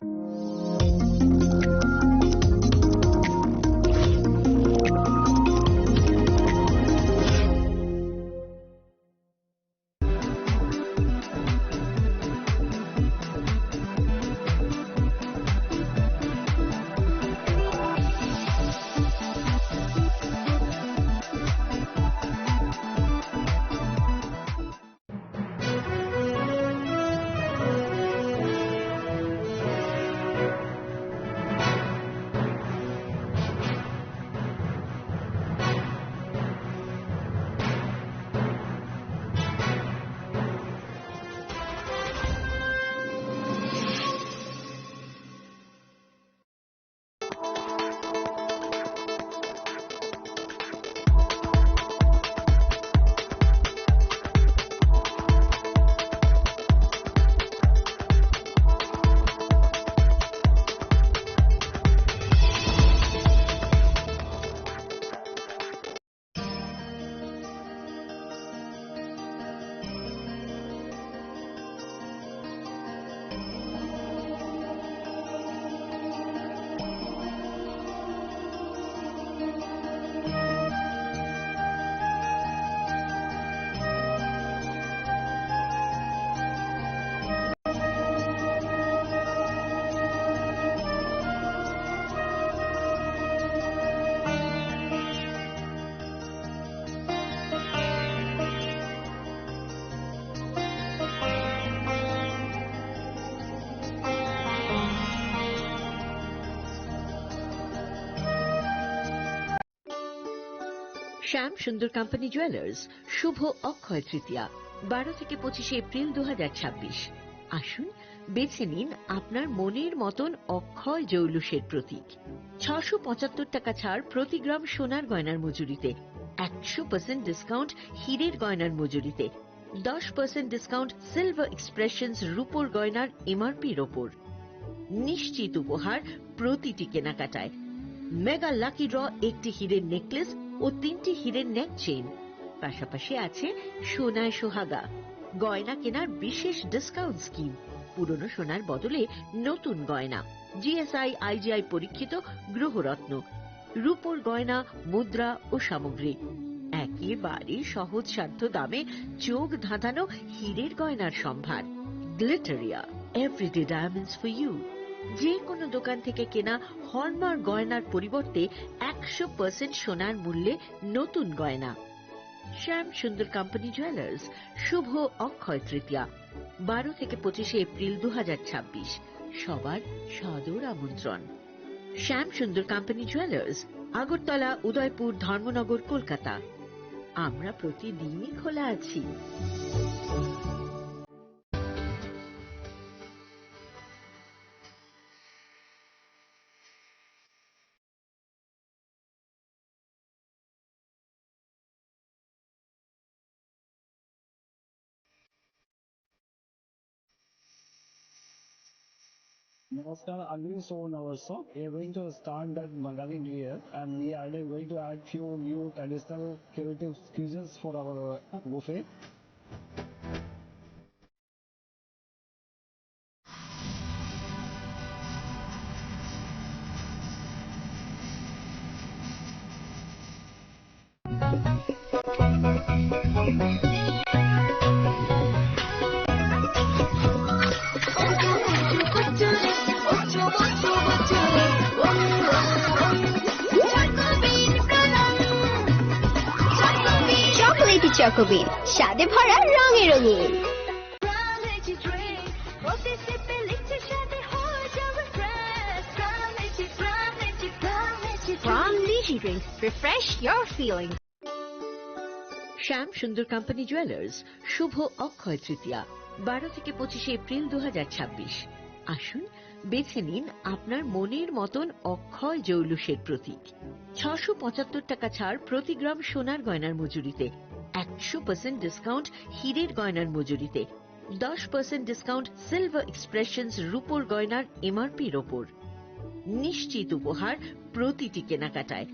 শ্যাম সুন্দর company jewellers, শুভ অক্ষয় তৃতীয়া, বারো থেকে পঁচিশে এপ্রিল দু হাজার ছাব্বিশ। আসুন, বেছে নিন আপনার মনের মতন অক্ষয় জৌলুসের প্রতীক। ছশো পঁচাত্তর টাকা ছাড় প্রতি গ্রাম সোনার গয়নার মজুরিতে, একশো পার্সেন্ট ডিসকাউন্ট হীরের গয়নার মজুরিতে, দশ পার্সেন্ট ডিসকাউন্ট সিলভার এক্সপ্রেশনস রূপোর গয়নার এমআরপির ওপর। নিশ্চিত উপহার প্রতিটি কেনাকাটায়। মেগা লাকি ড্র, একটি হীরের নেকলেস ও তিনটি হীরের নেক চেইন, পাশাপাশি আছে সোনায় সোহাগা। গয়না কেনার বিশেষ ডিসকাউন্ট স্কিম, পুরনো সোনার বদলে নতুন গয়না, জিএসআই আইজিআই পরীক্ষিত গ্রহরত্ন, রূপোর গয়না, মুদ্রা ও সামগ্রী। একেবারে সহজসাধ্য দামে চোখ ধাঁধানো হীরের গয়নার সম্ভার। Glitteria, everyday diamonds for you. যে কোনো দোকান থেকে কেনা হলমার্ক গয়নার পরিবর্তে একশো পার্সেন্ট সোনার মূল্যে নতুন গয়না। শ্যাম সুন্দর কোম্পানি জুয়েলার্স, শুভ অক্ষয় তৃতীয়া, বারো থেকে পঁচিশে এপ্রিল দু হাজার ছাব্বিশ। সবার সাদর আমন্ত্রণ। শ্যাম সুন্দর কোম্পানি জুয়েলার্স, আগরতলা, উদয়পুর, ধর্মনগর, কলকাতা। আমরা প্রতিদিনই খোলা আছি। Namaskar, ugly so our shop. We are going to start that Bengali New Year, and we are going to add few new traditional creative cuisines for our buffet. Chocolatey চকোবিন, স্বাদে ভরা, রঙে রঙিন। From Niji Drinks, refresh your feelings. শ্যাম সুন্দর company jewellers, শুভ অক্ষয় তৃতীয়া, বারো থেকে পঁচিশে এপ্রিল দু হাজার ছাব্বিশ। আসুন, বেছে নিন আপনার মনের মতন অক্ষয় জৌলুসের প্রতীক। ছশো পঁচাত্তর টাকা ছাড় প্রতি গ্রাম সোনার গয়নার মজুরিতে, একশো পার্সেন্ট ডিসকাউন্ট হীরের গয়নার মজুরিতে, দশ পার্সেন্ট ডিসকাউন্ট সিলভার এক্সপ্রেশনস রূপোর গয়নার এমআরপির ওপর। নিশ্চিত উপহার প্রতিটি কেনাকাটায়।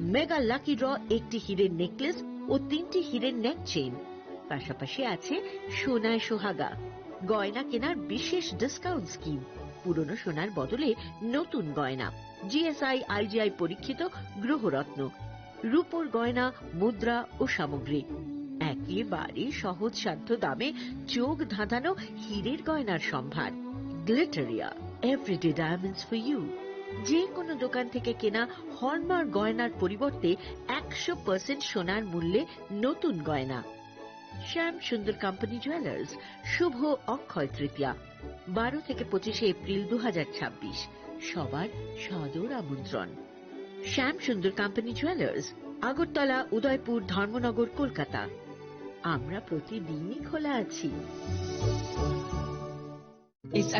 মেগা লাকি ড্র, একটি হীরের নেকলেস ও তিনটি হীরের নেক চেইন। পাশাপাশি আছে সোনায় সোহাগা, গয়না কেনার বিশেষ ডিসকাউন্ট স্কিম, পুরনো সোনার বদলে নতুন গয়না, জিএসআই আইজিআই পরীক্ষিত গ্রহরত্ন, রূপোর গয়না, মুদ্রা ও সামগ্রী। একেবারে সহজসাধ্য দামে চোখ ধাঁধানো হীরের গয়নার সম্ভার। Glitteria, everyday diamonds for you. যে কোনো দোকান থেকে কেনা হলমার্ক গয়নার পরিবর্তে একশো পার্সেন্ট সোনার মূল্যে নতুন গয়না। শ্যাম সুন্দর কোম্পানি জুয়েলার্স, শুভ অক্ষয় তৃতীয়া, বারো থেকে পঁচিশে এপ্রিল দু হাজার ছাব্বিশ। সবার সাদর আমন্ত্রণ। শ্যাম সুন্দর কোম্পানি জুয়েলার্স, আগরতলা, উদয়পুর, ধর্মনগর, কলকাতা। আমরা প্রতিদিনই খোলা আছি। It's